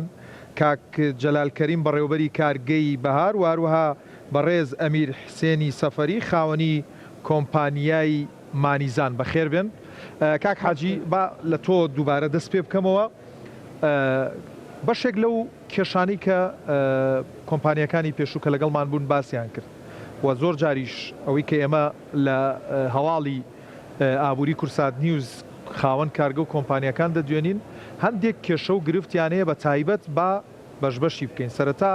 کاک جەلال کەریم بەڕێوەبەری کارگەی بەهار و هەروەها بەڕێز ئەمیر حسێنی سەفەری خاوەنی کۆمپانیای مانیزان بەخێر بێن. کاک حاجی با لە تۆ دووبارە دەست پێ بکەمەوە. بەشێک لەو کێشانەی کە کۆمپانیاکانی پێشوو کە لەگەڵمان بوون باسیان کرد و زۆر جاریش ئەوەی کە ئێمە لە هەواڵی ئابووری کورسات نیوز خاوەن کارگە و کۆمپانیاکان دەدوێنین هەندێک کێشە و گرفتیان هەیە بە تایبەت با بەش بەشی بکەین سەرەتا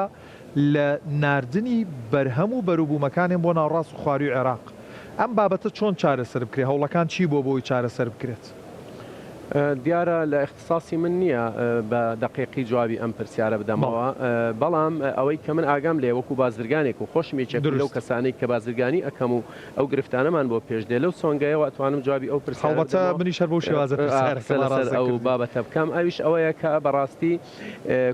لە ناردنی بەرهەم و بەروبوومەکانێن بۆ ناوڕاست و خوارووی عێراق ئەم بابەتە چۆن چارەسەر بکرێت هەوڵەکان چی بووە بۆ ئەوەی چارەسەر بکرێت؟ دیارە لە ئیختیساسی من نییە بە دەقیقی جوابی ئەم پرسیارە بدەمەوە، بەڵام ئەوەی کە من ئاگام لێیە وەکو بازرگانێک و خۆشم یەکێکم لەو کەسانەی کە بازرگانی ئەکەم و ئەو گرفتانەمان بۆ پێش دێ لەو سۆنگەیەوە ئەتوانم جوابی ئەو پرسیارە هەڵبەتە بدەمەوە منیش هەر بەو شێوازە قسە پرسیارەکەم لەسەر ئاڕاستە ئەو کردی. بابەتە بکەم ئەویش ئەوەیە کە بەڕاستی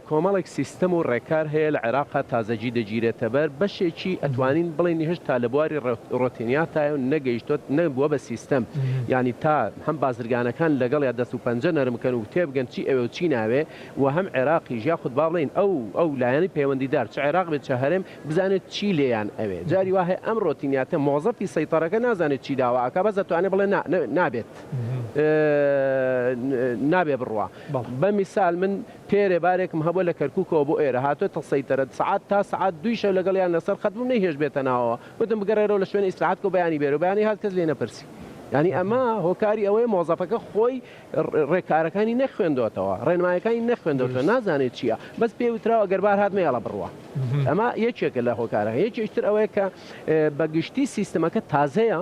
کۆمەڵێک سیستەم و ڕێکار هەیە لە عێراقا تازەگی دەگیرێتەبەر بەشێکی ئەتوانین بڵێین هێشتا لە بواری ڕۆتینیاتایە و نەگەیشتۆت نەبووە بە سیستەم یانی تا هەم بازرگانەکان لەگەڵیا دەست. دەست و پەنجە نەرم کەن و تێبگەن چی ئەوێ و چی ناوێ و هەم عێراقیش یاخود با بڵێین ئەو ئەو لایەنی پەیوەندیدار چ عێراق بێت چ هەرێم بزانێت چی لێیان ئەوێ. جاری وا هەیە ئەم ڕۆتینیاتە مۆزەفی سەیتەرەکە نازانێت چی داوا ئەکا بەس ئەتوانێ بڵێ نا نابێت نابێ بڕوا. بە میسال من پێرێ بارێکم هەبووە لە کەرکوکەوە بۆ ئێرە هاتۆتە سەیتەرە سەعات تا سەعات دووی شەو لەگەڵیان لەسەر خەت بووم نەیهێشت بێتە ناوەوە وتم بگەڕێرەوە لە شوێنی ئیسراحەت کە و بەیانی بێرەوە بەیانی هات کەس لێی نەپرسی یانی ئەمە هۆکاری ئەوەیە مۆزەفەکە خۆی ڕێکارەکانی نەخوێندۆتەوە ڕێنمایەکانی نەخوێندۆتەوە نازانێت چییە بەس پێ وتراوە گەر بار هات مەیەڵە بڕوا ئەمە یەکێکە لە هۆکارەکان یەکێکی تر ئەوەیە کە بە گشتی سیستمەکە تازەیە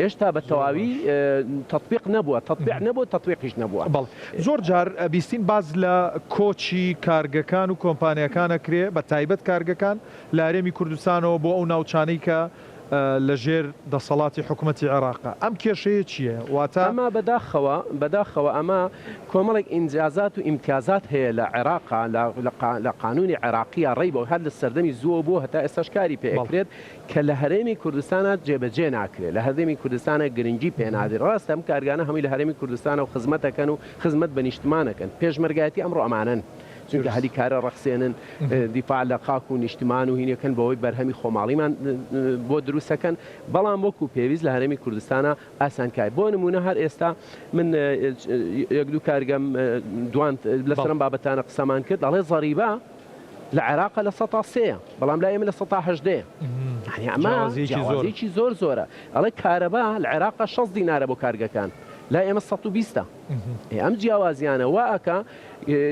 ئێشتا بە تەواوی تەتبیق نەبووە، تەتبیع نەبووە، تەتبیقیش نەبووە. بەڵێ. زۆر جار ئەبیستین باس لە کۆچی کارگەکان و کۆمپانیاکان ئەکرێ، بە تایبەت کارگەکان لە هەرێمی کوردستانەوە بۆ ئەو ناوچانەی کە لە ژێر دەسەڵاتی حکومەتی عێراقە. ئەم کێشەیە چییە؟ واتە. ئەمە بەداخەوە، بەداخەوە ئەمە کۆمەڵێک ئینجازات و ئیمتیازات هەیە لە عێراقا، لە قانوونی عێراقییا ڕێی بۆ هەر لە سەردەمی زووەوە بووە هەتا ئێستاش کاری پێ ئەکرێت، کە لە هەرێمی کوردستانا جێبەجێ ناکرێت، لە هەرێمی کوردستانا گرنگی پێ نادرێت، ڕاستە ئەم کارگانە هەمووی لە هەرێمی کوردستانە و خزمەت ئەکەن و خزمەت بە نیشتمان ئەکەن، پێشمەرگایەتی ئەمڕۆ ئەمانەن، چونکە هەلی کارە ڕەخسێنن، دیفاع لە خاک و نیشتمان و هینەکەن بەوەی بەرهەمی خۆماڵیمان بۆ دروست ئەکەن، بەڵام وەکو پێویست لە هەرێمی کوردستانا ئاسانکاری بۆ نموونە هەر ئێستا من یەک دوو کارگەم دواند لەسەر ئەم بابەتانە قسەمان کرد، ئەڵێ زەریبە لە عێراقە لە سەتا سێیە بەڵام لای ئێمە لە سەتا هەژدەیە یانی ئەمە جیاوازیەکی زۆر زۆرە ئەڵێ کارەبا لە عێراقە 6 دینارە بۆ کارگەکان لای ئێمە 120 ئەم جیاوازیانە وا ئەکا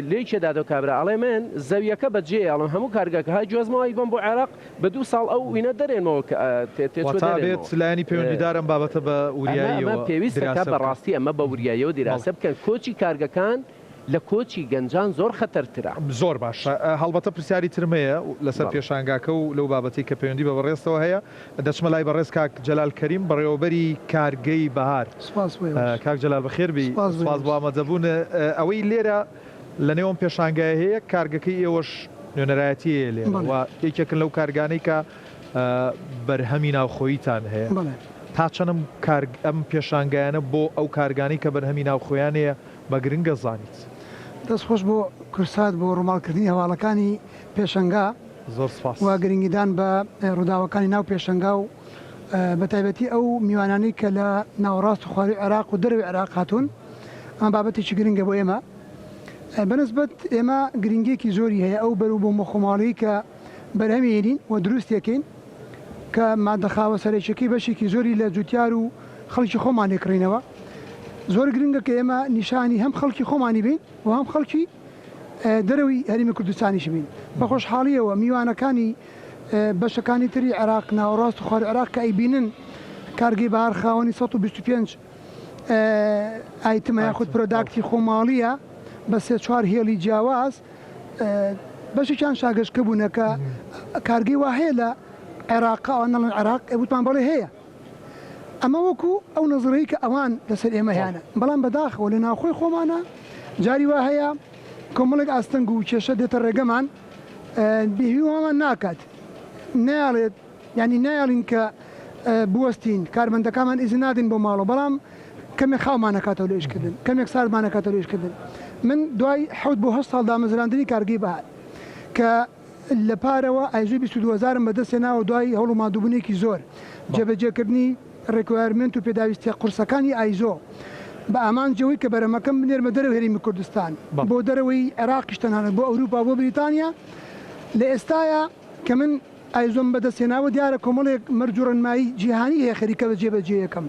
لێی کێدادەوە کابرا ئەڵێ من زەویەکە بەجێ ئەڵم هەموو کارگەکە های گوێزمەوەی بم بۆ عێراق بە دوو ساڵ ئەو وینە دەرێنمەوە کە تێچوو بێت لایەنی پەیوەندیدار ئەم بابەتە بە وریاییەوە پێویستە بەڕاستی ئەمە بە وریاییەوە دیراسە بکەن کۆچی کارگەکان لە کۆچی گەنجان زۆر خەتەرترە. زۆر باشە هەڵبەتە پرسیاری ترم هەیە لەسەر پێشانگاکە و لەو بابەتەی کە پەیوەندی بە بەڕێزتەوە هەیە دەچمە لای بەڕێز کاک جەلال کەریم بەڕێوەبەری کارگەی بەهار سپاس بۆ ئێوەش. کاک جەلال بەخێر بێی سپاس بۆ سپاس ئێوەش. بۆ ئامادەبوون ئەوەی لێرە لە نێو ئەم پێشانگایە هەیە کارگەکەی ئێوەش نوێنەرایەتی هەیە لێرە بەڵێ. و یەکێکن لەو کارگانەی کە بەرهەمی ناوخۆییتان هەیە بەڵێ. تا چەند ئەم کار ئەم پێشانگایانە بۆ ئەو کارگانەی کە بەرهەمی ناوخۆیان هەیە بە گرنگە زانیت. دەست خۆش بۆ کورسات بۆ ڕووماڵکردنی هەواڵەکانی پێشەنگا زۆر سپاس. و گرنگیدان بە ڕووداوەکانی ناو پێشەنگا و بە تایبەتی ئەو میوانانەی کە لە ناوەڕاست و خوارووی عێراق و دەرەوەی عێراق هاتوون ئەمە بابەتێکی گرنگە بۆ ئێمە بەنسبەت ئێمە گرنگیەکی زۆری هەیە ئەو بەروبوومە خۆماڵیی کە بەرهەمی هێنین و دروستیەکەین کە مادە خاوە سەرەکیەکەی بەشێکی زۆری لە جوتیار و خەڵکی خۆمان لێکڕینەوە زۆر گرنگە کە ئێمە نیشانی هەم خەڵکی خۆمانی بین و هەم خەڵکی دەرەوەی هەرێمی کوردستانیش بین بە خۆشحاڵیەوە میوانەکانی بەشەکانی تری عێراق ناوەڕاست و خوار عێراق کە ئەیبینن کارگەی بەهار خاوەنی 125 item ە یاخود product ی خۆماڵیە بە سێ چوار هێڵی جیاواز بەشێکیان شاگەشکە بوونە کە کارگەی وا هەیە لە عێراق ئەوان نەڵێن عێراق ئێ وتمان بەڵێ هەیە ئەمە وەکو ئەو نەزڕەی کە ئەوان لەسەر ئێمە هەیانە بەڵام بەداخەوە لە ناوخۆی خۆمانە جاری وا هەیە کۆمەڵێک ئاستەنگ و کێشە دێتە ڕێگەمان بێهیوامان ناکات نایەڵێت یانی نایەڵین کە بوەستین، کارمەندەکانمان ئیزن نادەین بۆ ماڵەوە، بەڵام کەمێک خاومان ئەکاتەوە لە ئیشکردن، کەمێک ساردمان ئەکاتەوە لە ئیشکردن. من دوای حەوت بۆ هەشت ساڵ دامەزراندنی کارگەی بەهار کە لە پارەوە ئایزۆی 22 هەزارم بەدەست هێناوە دوای هەوڵ و ماندووبوونێکی زۆر جێبەجێکردنی requirement و پێداویستیە قورسەکانی ئایزۆ بە ئامانجی ئەوەی کە بەرهەمەکەم بنێرمە دەرەوەی هەرێمی کوردستان بۆ دەرەوەی عێراقیش تەنانەت بۆ ئەوروپا بۆ بریتانیا لە ئێستایا کە من ئایزۆم بەدەست هێناوە دیارە کۆمەڵێک مەرج و ڕێنمایی جیهانی هەیە خەریکە بە جێبەجێیەکەم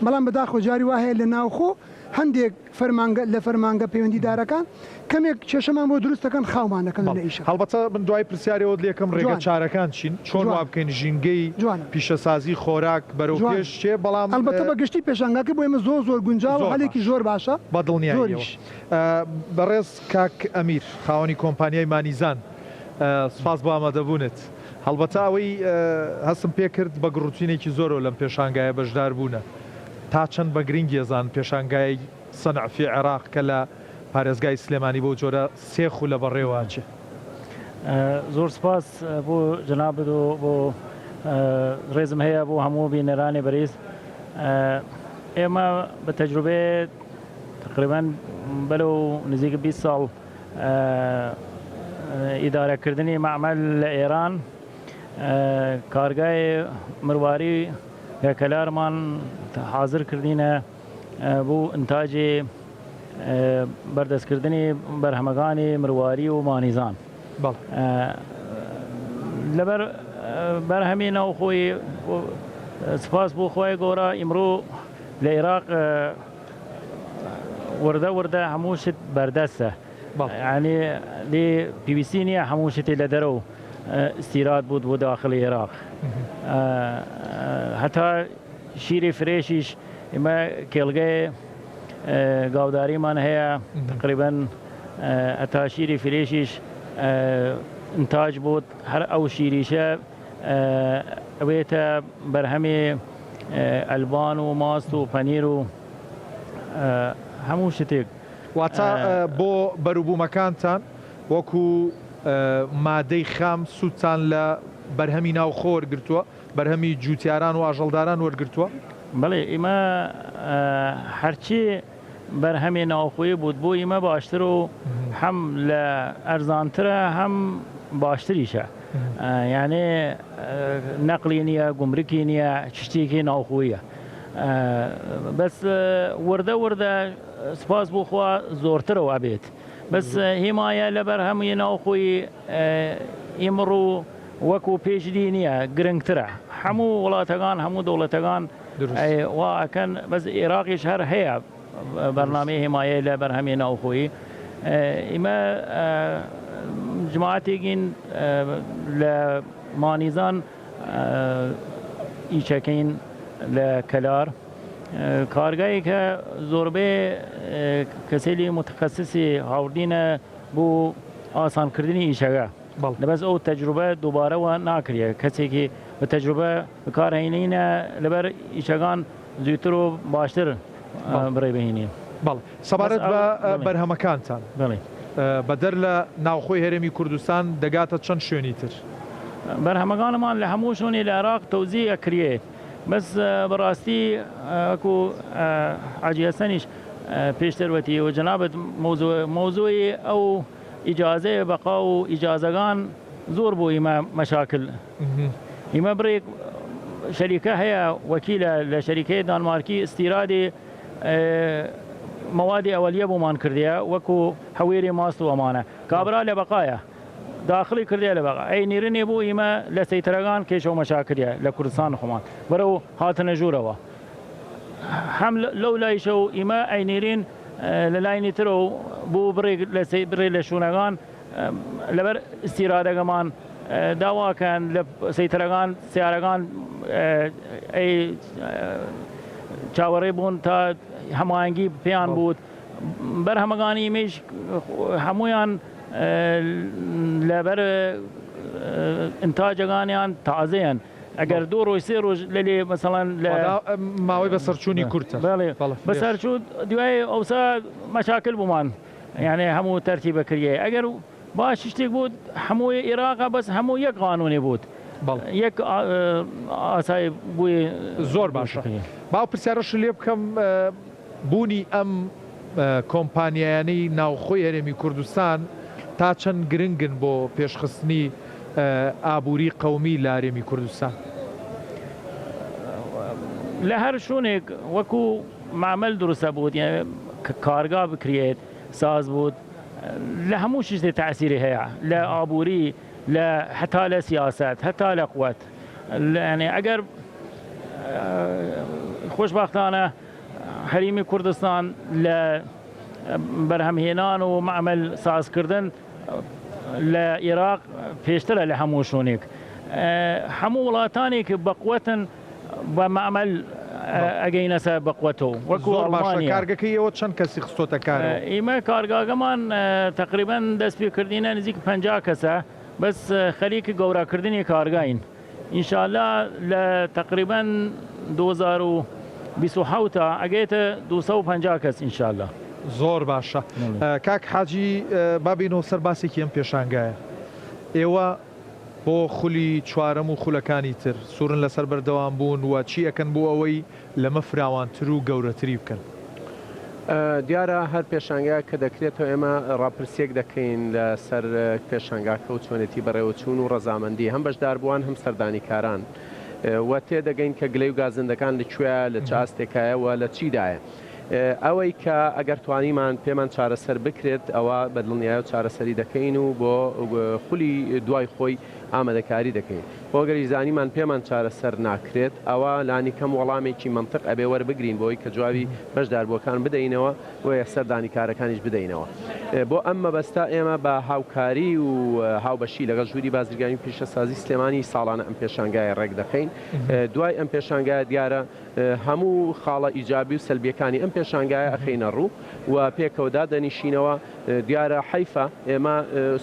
بەڵام بەداخەوە جاری وا هەیە لە ناوخۆ هەندێک فەرمانگە لە فەرمانگە پەیوەندیدارەکان کەمێک کێشەمان بۆ دروست دەکەن خاومان دەکەن لە ئیشەکە. هەڵبەتە من دوای پرسیاری ئەوەت لێکەم ڕێگە چارەکان چین چۆن وا بکەین ژینگەی پیشەسازی خۆراک بەرەو پێش چێ بەڵام. هەڵبەتە بە گشتی پێشانگاکە بۆ ئێمە زۆر زۆر گونجاوە هەلێکی زۆر باشە بە دڵنیاییەوە. بەڕێز کاک ئەمیر خاوەنی کۆمپانیای مانیزان سوپاس بۆ ئامادەبوونت. هەڵبەتە ئەوەی هەستم پێکرد بە گڕوتینێکی زۆرەوە لەم پێشانگایە بەشداربوونە. تا چەند بە گرنگی ئەزانن پێشانگای سەنع فی عێراق کە لە پارێزگای سلێمانی بەو جۆرە سێ خولە بەڕێوە ئەچێ؟ زۆر سوپاس بۆ جەنابت و بۆ ڕێزم هەیە بۆ هەموو بینەرانی بەریز. ئێمە بە تەجروبەیە تقریبا. بەرەو نزیک 20 ساڵ ئیدارەکردنی مەعمەل لە ئێران کارگای مرواری لە کەلارمان حازر کردینە بۆ ئینتاجی بەردەستکردنی بەرهەمەکانی مرواری و مانیزان. لەبەر بەرهەمی ناوخۆی سپاس بۆ خوای گەورە ئیمڕۆ لە ئێراق وردە وردە هەموو شت بەردەستە یعنی لێ پێویستی نییە هەموو شتێ لە دەرەوە ئیستیراد بوت بۆ داخلی ئێراق هەتا شیری فرێشیش ئمە کێڵگەی گاوداریمان هەیە تقریبا هەتا شیری فرێشیش ئینتاج بوت هەر ئەو شیریشە ئەوێتە بەرهەمی ئەلبان و ماست و پەنیر و هەموو شتێک. واتە بۆ بەروبوومەکانتان وەکو مادەی خام سوودتان لە بەرهەمی ناوخۆ وەرگرتووە، بەرهەمی جووتیاران و ئاژەڵداران وەرگرتووە؟ بەڵێ ئیمە هەرچی بەرهەمی ناوخۆیی بوت بۆ ئیمە باشتر و هەم لە ئەرزانترە هەم باشتریشە یانێ نەقلی نییە گومرکی نییە شتێکی ناوخۆیە بەس وردە وردە سپاس بۆ خوا زۆرترەوە ئەبێت بەس هیمایە لە بەرهەمی ناوخۆی ئیمڕوو وەکو پێشدی نییە گرنگترە هەموو وڵاتەکان هەموو دەوڵەتەکان وا ئەکەن بەس ئێراقیش هەر هەیە بەرنامەی هێمایە لە بەرهەمی ناوخۆیی ئیمە جماعەتێکین لە مانیزان ئیچەکەین لە کەلار کارگایەکە زۆربەی کەسێلی متخصصی هاوردینە بۆ ئاسانکردنی ئیشەکە بەس ئەو تەجروبە دووبارەوە ناکرێ کەسێکی بە تەجروبە بەکارهێنینە لەبەر ئیشەکان زووتر و باشتر بڕێ بهێنین. بەڵێ سەبارەت بە بەرهەمەکانتان بەدەر لە ناوخۆی هەرێمی کوردستان دەگاتە چەند شوێنی تر؟ بەرهەمەکانمان لە هەموو شوێنی لە عێراق تەوزیع ئەکریێت بەس بەڕاستی وەکو حاجی حەسەنیش پێشتر وتی و جەنابت مەوزوعی ئەو ئیجازەی بەقا و ئیجازەکان زۆر بۆ ئیمە مەشاکل ئیمە بڕێک شەریکە هەیە وەکیلە لە شەریکەی دانمارکی ئیستیرادی مەوادی ئەوەلیە بۆمان کردیە وەکو هەوێری ماست و ئەمانە کابرا لە بەقایە داخلی کردیە لە بەغا ئەی نیرنێ بۆ ئیمە لە سەیتەرەکان کێشە و مەشاکلیە لە کوردستان خۆمان بەرەو هاتنە ژوورەوە هەم لەو لایشە و ئیمە ئەینیرین لە لاینی ترەوە بۆ بڕێک لە بڕێ لە شوونەکان لەبەر ئیستیرادەکەمان داواکەن لە سەیتەرەکان سیارەکان ئەی چاوەڕێ بوون تا هەماهەنگی پێیان بوت بەرهەمەکانی ئیمەیش هەمویان لەبەر ئینتاجەکانیان تازەیان ئەگەر دوو ڕۆژ سێ ڕۆژ لەلێ مەسەڵەن لە ماوەی بەسەرچوونی کورتە بەڵێ بەسەرچوو دوای ئەوسا مەشاکل بوومان یعنی هەموو تەرتیبە کریای ئەگەر باش شتێک بوو هەموو ئێراقە بەس هەموو یەک قانونێ بوت یەک ئاسای بووی زۆر باشە با ئەو پرسیارەش لێ بکەم بوونی ئەم کۆمپانیایانەی ناوخۆی هەرێمی کوردستان تا چەند گرنگن بۆ پێشخستنی ئابووری قەومی لە هەرێمی کوردستان؟ لە هەر شوونێک وەکو مەعمەل دروستە بوت کارگا بکرێت ساز بوت لە هەموو شتێ تەئسیری هەیە لە ئابووری لە هەتا لە سیاسەت هەتا لە قوت یعنی ئەگەر خۆشبەختانە هەرێمی کوردستان لە بەرهەمهێنان و مەعمەل سازکردن لە ئێراق پێشترە لە هەموو شوێنێک هەموو وڵاتانێک بەقوەتن بە مەعمەل ئەگەینە سەر بەقوەتەوە وەکو زۆر باشە ئەڵمانیا. کارگەکەی ئێوە چەند کەسی خستۆتە کارەوە؟ ئیمە کارگاکەمان تەقریبەن دەست پێ کردینە نزیک 50 کەسە بەس خەریک گەورەکردنی کارگاین ئینشاءاللە لە تەقریبەن 2027 ئەگەیتە 250 کەس ئینشاءاللە. زۆر باشە کاک حاجی با بێینەوە سەر باسێکی ئەم پێشانگایە ئێوە بۆ خولی چوارەم و خولەکانی تر سوورن لەسەر بەردەوام بوون و چی ئەکەن بۆ ئەوەی لەمە فراوانتر و گەورەتری بکەن؟ دیارە هەر پێشانگایەک کە دەکرێتەوە ئێمە ڕاپرسییەک دەکەین لە سەر پێشانگاکە و چۆنێتی بەڕێوەچوون و ڕەزامەندی هەم بەشداربووان هەم سەردانیکاران و تێدەگەین کە گلەی و گازندەکان لە کوێیە، لە چ ئاستێکایە و لە چیدایە. ئەوەی کە ئەگەر توانیمان پێمان چارەسەر بکرێت ئەوا بە دڵنیایەوە چارەسەری دەکەین و بۆ خولی دوای خۆی ئامادەکاری دەکەین. خۆ ئەگەریش زانیمان پێمان چارەسەر ناکرێت ئەوا لانیکەم وەڵامێکی مەنتق ئەبێ وەربگرین بۆی کە جوابی بەشداربووەکان بدەینەوە و سەردانیکارەکانیش بدەینەوە. بۆ ئەم مەبەستە ئێمە بە هاوکاری و هاوبەشی لەگەڵ ژووری بازرگانی و پیشەسازی سلێمانی ساڵانە ئەم پێشانگایە ڕێکدەخەین. دوای ئەم پێشانگایە دیارە هەموو خاڵە ئیجابی و سەلبیەکانی ئەم پێشانگایە ئەخەینە ڕوو و پێکەوە دادەنیشینەوە. دیارە حەیفە ئێمە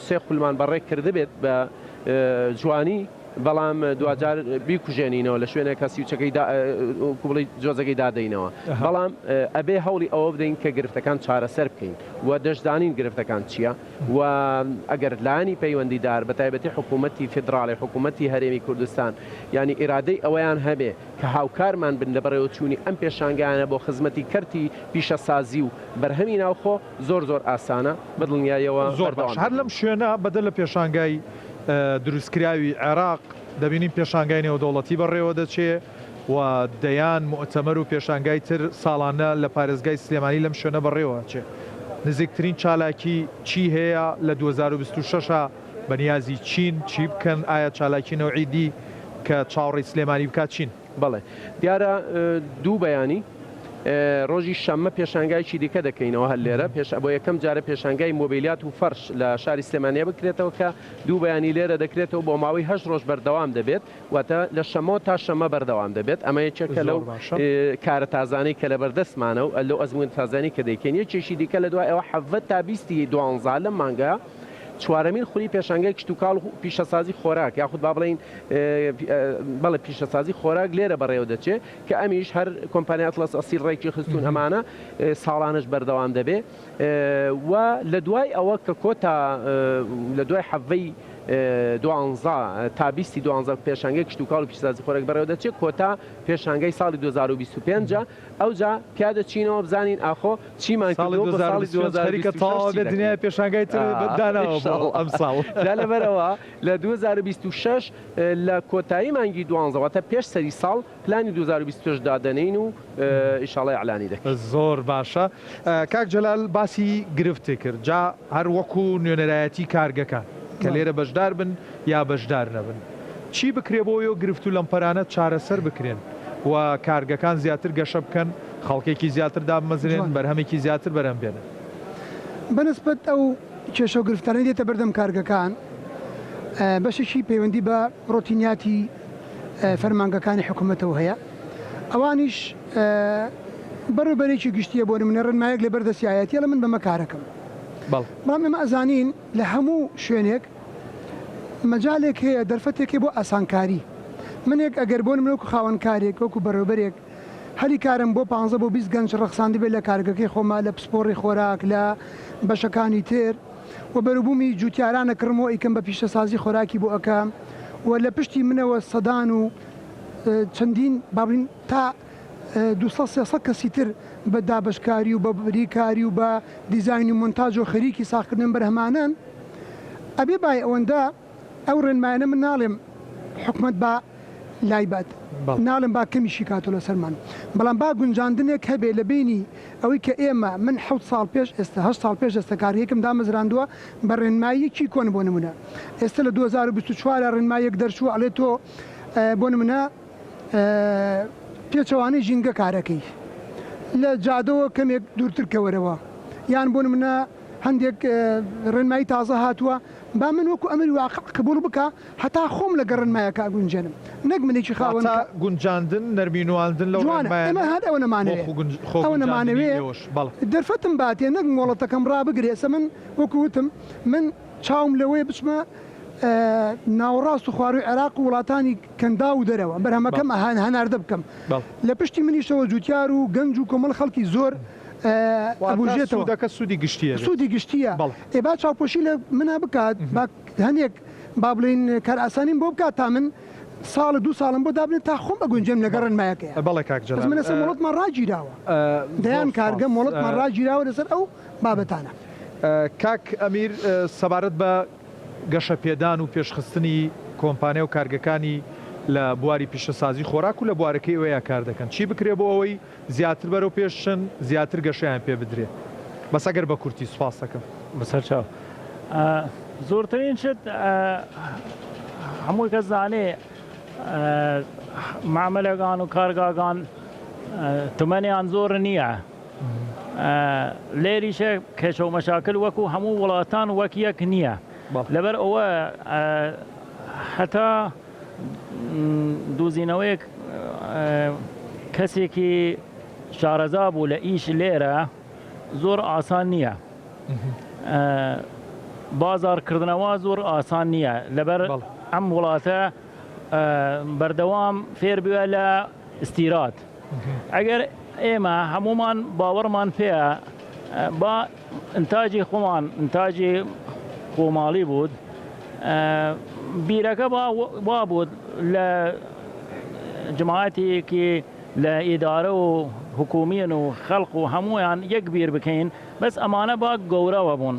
سێ خولمان بەڕێ کردبێت بە جوانی بەڵام دواجار بیکوژێنینەوە لە شوێنێک کە سیوچەکەی کوبڵی جۆزەکەی دادەینەوە بەڵام ئەبێ هەوڵی ئەوە بدەین کە گرفتەکان چارەسەر بکەین و دەشزانین گرفتەکان چییە و ئەگەر لایەنی پەیوەندیدار بە تایبەتی حکوومەتی فیدراڵی حکوومەتی هەرێمی کوردستان یانی ئیرادەی ئەوەیان هەبێ کە هاوکارمان بن لە بەڕێوەچوونی ئەم پێشانگایانە بۆ خزمەتی کەرتی پیشەسازی و بەرهەمی ناوخۆ زۆر زۆر ئاسانە، بە دڵنیاییەوە زۆر باش بەردەوام هەر دەبین. لەم شوێنە بەدەر لە پێشانگای دروستکراوی عێراق دەبینین پێشانگای نێودەوڵەتی بەڕێوەدەچێ و دەیان موئتەمەر و پێشانگای تر ساڵانە لە پارێزگای سلێمانی لەم شوێنە بەڕێوەئەچێ. نزیکترین چالاکی چی هەیە لە 2026 بەنیازی چین چی بکەن ئایا چالاکی نەوعی دی کە چاوەڕێی سلێمانی بکات چین؟ بەڵێ دیارە دوو بەیانی ڕۆژی شەممە پێشانگایەکی دیکە دەکەینەوە هەر لێرە پێش بۆ یەکەم جارە پێشانگای مۆبیلیات و فەرش لە شاری سلێمانیە بکرێتەوە کە دوو بەیانی لێرە دەکرێتەوە بۆ ماوەی هەشت ڕۆژ بەردەوام دەبێت واتە لە شەممەوە تا شەممە بەردەوام دەبێت ئەمە یەکێکە لەو زۆر باشە. کارە تازانەی کە لەبەردەستمانە و لەو ئەزموونە تازانەی کە دەیکەین یەکێکی دیکە لە دوای ئەوە حەڤدە تا بیستی دوانزە لەم مانگە چوارەمین خولی پێشانگای کشتوکاڵ و پیشەسازی خۆراک یاخود با بڵێین بەڵێ پیشەسازی خۆراک لێرە بەڕێوە دەچێ کە ئەمیش هەر کۆمپانیای ئەتڵەس ئەسیل ڕێکی خستوون ئەمانە ساڵانەش بەردەوام دەبێ و لە دوای ئەوە کە کۆتا لە دوای حەڤەی دوانزە تا بیستی دوانزە پێشانگەی کشتوکاڵ و پیشەسازی خۆراک بەڕێوە دەچێت کۆتا پێشانگەی ساڵی 2025 ئەوجا پیا دەچینەوە بزانین ئاخۆ چیمان ساڵی کردووە بۆ ساڵی 2025 خەریکە 2026 تەواو چی بێت دەکەین دنیای پێشانگای تر داناوە بۆ ئەمساڵ. جا لەبەرئەوە لە 2026 لە کۆتایی مانگی دوانزە واتە پێش سەری ساڵ پلانی 2026 دادەنێین و ئیشاڵا ئیعلانی دەکەین. زۆر باشە کاک جەلال باسی گرفتی کرد جا هەر وەکو نوێنەرایەتی کارگەکان کە لێرە بەشدار بن یا بەشدار نەبن چی بکرێ بۆ ئەو گرفت و لەمپەرانە چارەسەر بکرێن و کارگەکان زیاتر گەشە بکەن خەڵکێکی زیاتر دابمەزرێن جوان. بەرهەمێکی زیاتر بەرهەم بێنن؟ بەنسبەت ئەو کێشە و گرفتانەی دێتە بەردەم کارگەکان بەشێکی پەیوەندی بە ڕۆتینیاتی فەرمانگەکانی حکوومەتەوە هەیە ئەوانیش بەڕێوبەرێکی گشتیە بۆ نمونە ڕێنمایەک لەبەر دەستیایەتی ئەڵێ من بەمە کارەکەم بەڵام ئێمە ئەزانین لە هەموو شوێنێک مەجالێک هەیە دەرفەتێک هەیە بۆ ئاسانکاری منێک ئەگەر بۆ نمونە وەکو خاوەن کارێک وەکو بەڕێوبەرێک هەلی کارم بۆ پانزە بۆ 20 گەنج ڕەخساندبێت لە کارگەکەی خۆما لە پسپۆڕی خۆراک لە بەشەکانی تر و بەروبوومی جوتیاران ئەکڕم و ئەیکەم بە پیشەسازی خۆراکی بۆ ئەکەم و لە پشتی منەوە سەدان و چەندین با بڵێین تا 200 300 کەسی تر بە دابەشکاری و بە بریکاری و بە دیزاین و مۆنتاج و خەریکی ساغکردنەوەی ئەم بەرهەمانەن ئەبێ بای ئەوەندە ئەو ڕێنمایانە من ناڵێم حکومەت با لای بات ناڵێم با کەمیشی کاتەوە لەسەرمان بەڵام با گونجاندنێک هەبێ لە بینی ئەوەی کە ئێمە من حەوت ساڵ پێش ئێستا هەشت ساڵ پێش ئێستا کارگەیەکم دامەزراندووە بە ڕێنماییەکی کۆن بۆ نمونە ئێستا لە 2024 ڕێنماییەک دەرچووە ئەڵێ تۆ بۆ نمونە پێچەوانەی ژینگە کارەکەی لە جادەوە کەمێک دوورتر کەوەرەوە یان بۆ نمونە هەندێک ڕێنمایی تازە هاتووە با من وەکو ئەمری واقع قبوڵ بکا هەتا خۆم لەگەڵ ڕێنمایەکە ئەگونجێنم نەک منێکی خاوەن واتە گونجاندن نەرمی نواندن لەو جوانە ئێمە ڕێنمایانە هەر ئەوە بۆ نەمانەوێ خۆ ئەوە گونجاندنی نەمانەوێ ئێوەش بەڵێ. دەرفەتم باتێ نەک مۆڵەتەکەم ڕابگرێ ئێستا من وەکو وتم من چاوم لەوەیە بچمە ناوەڕاست و خوارووی عێراق و وڵاتانی کەنداو و دەرەوە بەرهەمەکەم هەناردە بکەم لە پشتی منیشەوە جوتیار و گەنج و کۆمەڵ خەڵکی زۆر واتە ئەبوژێتەوە. سوودەکە سوودی گشتییە بێت. سوودی گشتییە. بەڵێ. ئێ با چاوپۆشی لە منا بکات، با هەنێک با بڵێین کارئاسانیم بۆ بکات تا من. ساڵ و دوو ساڵم بۆ دابنێن تا خۆم ئەگونجێم لەگەڵ ڕێنمایەکەیا. بەڵێ کاک بەس جەلال. من ئێستا مۆڵەتمان ڕاگیراوە. زۆر دەیان کارگە سوپاس. مۆڵەتمان ڕاگیراوە لەسەر ئەو بابەتانە. کاک ئەمیر سەبارەت بە گەشەپێدان و پێشخستنی کۆمپانیا و کارگەکانی لە بواری پیشەسازی خۆراک و لە بوارەکەی ئێوەیا کار دەکەن چی بکرێ بۆ ئەوەی زیاتر بەرەو پێش چن زیاتر گەشەیان پێ بدرێ بەس ئەگەر بە کورتی سوپاست دەکەم. بەسەرچاو. زۆرترین شت هەمووی کەس زانێ مامەلەگان و کارگاگان تمەنیان زۆر نییە لێریشە کێشە و مەشاکل وەکو هەموو وڵاتان وەک یەک نییە لەبەر ئەوە هەتا دۆزینەوەیەک کەسێکی شارەزا بوو لە ئیش لێرە زۆر ئاسان نییە بازاڕکردنەوە زۆر ئاسان نییە لەبەر ئەم وڵاتە بەردەوام فێر بووە لە استیراد ئەگەر ئێمە هەمومان باوەڕمان پێیە با ئینتاجی خۆمان ئینتاجی خۆماڵی بوود بیرەکە وا بوود لە جماعەتێکی لە ئیدارە و حکومین و خەڵق و هەمویان یەک بیر بکەین بەس ئەمانە با گەورەوە بوون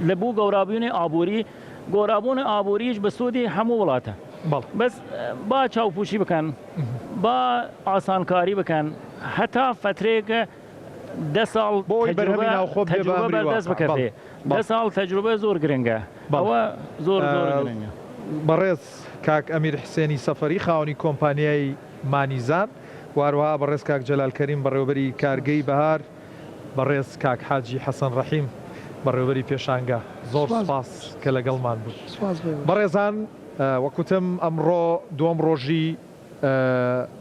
لە بوو گەورابوونی ئابووری گۆرابوونی ئابووریش بە سوودی هەموو وڵاتە بەس با چاوپوشی بکەن با ئاسانکاری بکەن هەتا فەترێک دە ساڵ بۆ ئەوەی بەرهەمی ناوخۆ بێ بە تەجروبە ئەمری بەردەست واقع. بکەفێ بەڵێ. دە ساڵ تەجروبە زۆر گرنگە بەڵێ. ئەوە زۆر زۆر گرنگە. بەڕێز کاک ئەمیر حسێنی سەفەری خاوەنی کۆمپانیای مانیزان و هەروەها بەڕێز کاک جەلال کەریم بەڕێوەبەری کارگەی بەهار، بەڕێز کاک حاجی حەسەن ڕەحیم بەڕێوەبەری پێشانگا زۆر سوپاس. سوپاس کە لەگەڵمان بوون. سوپاس بۆ ئێوەش. بەڕێزان وەک وتم ئەمڕۆ دووەم ڕۆژی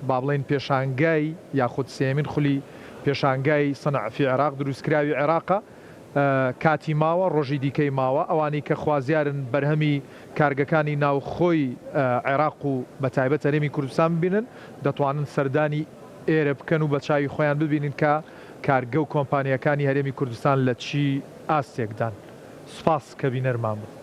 با بڵێین پێشانگای یاخود سێیەمین خولی پێشانگای صنع فی عراق دروستکراوی عێراقە، کاتی ماوە، ڕۆژی دیکەی ماوە، ئەوانەی کە خوازیارن بەرهەمی کارگەکانی ناوخۆی عێراق و بەتایبەت هەرێمی کوردستان ببینن، دەتوانن سەردانی ئێرە بکەن و بە چاوی خۆیان ببینن کە کارگە و کۆمپانیاکانی هەرێمی کوردستان لە چی ئاستێکدان. سوپاس کە بینەرمان بوون.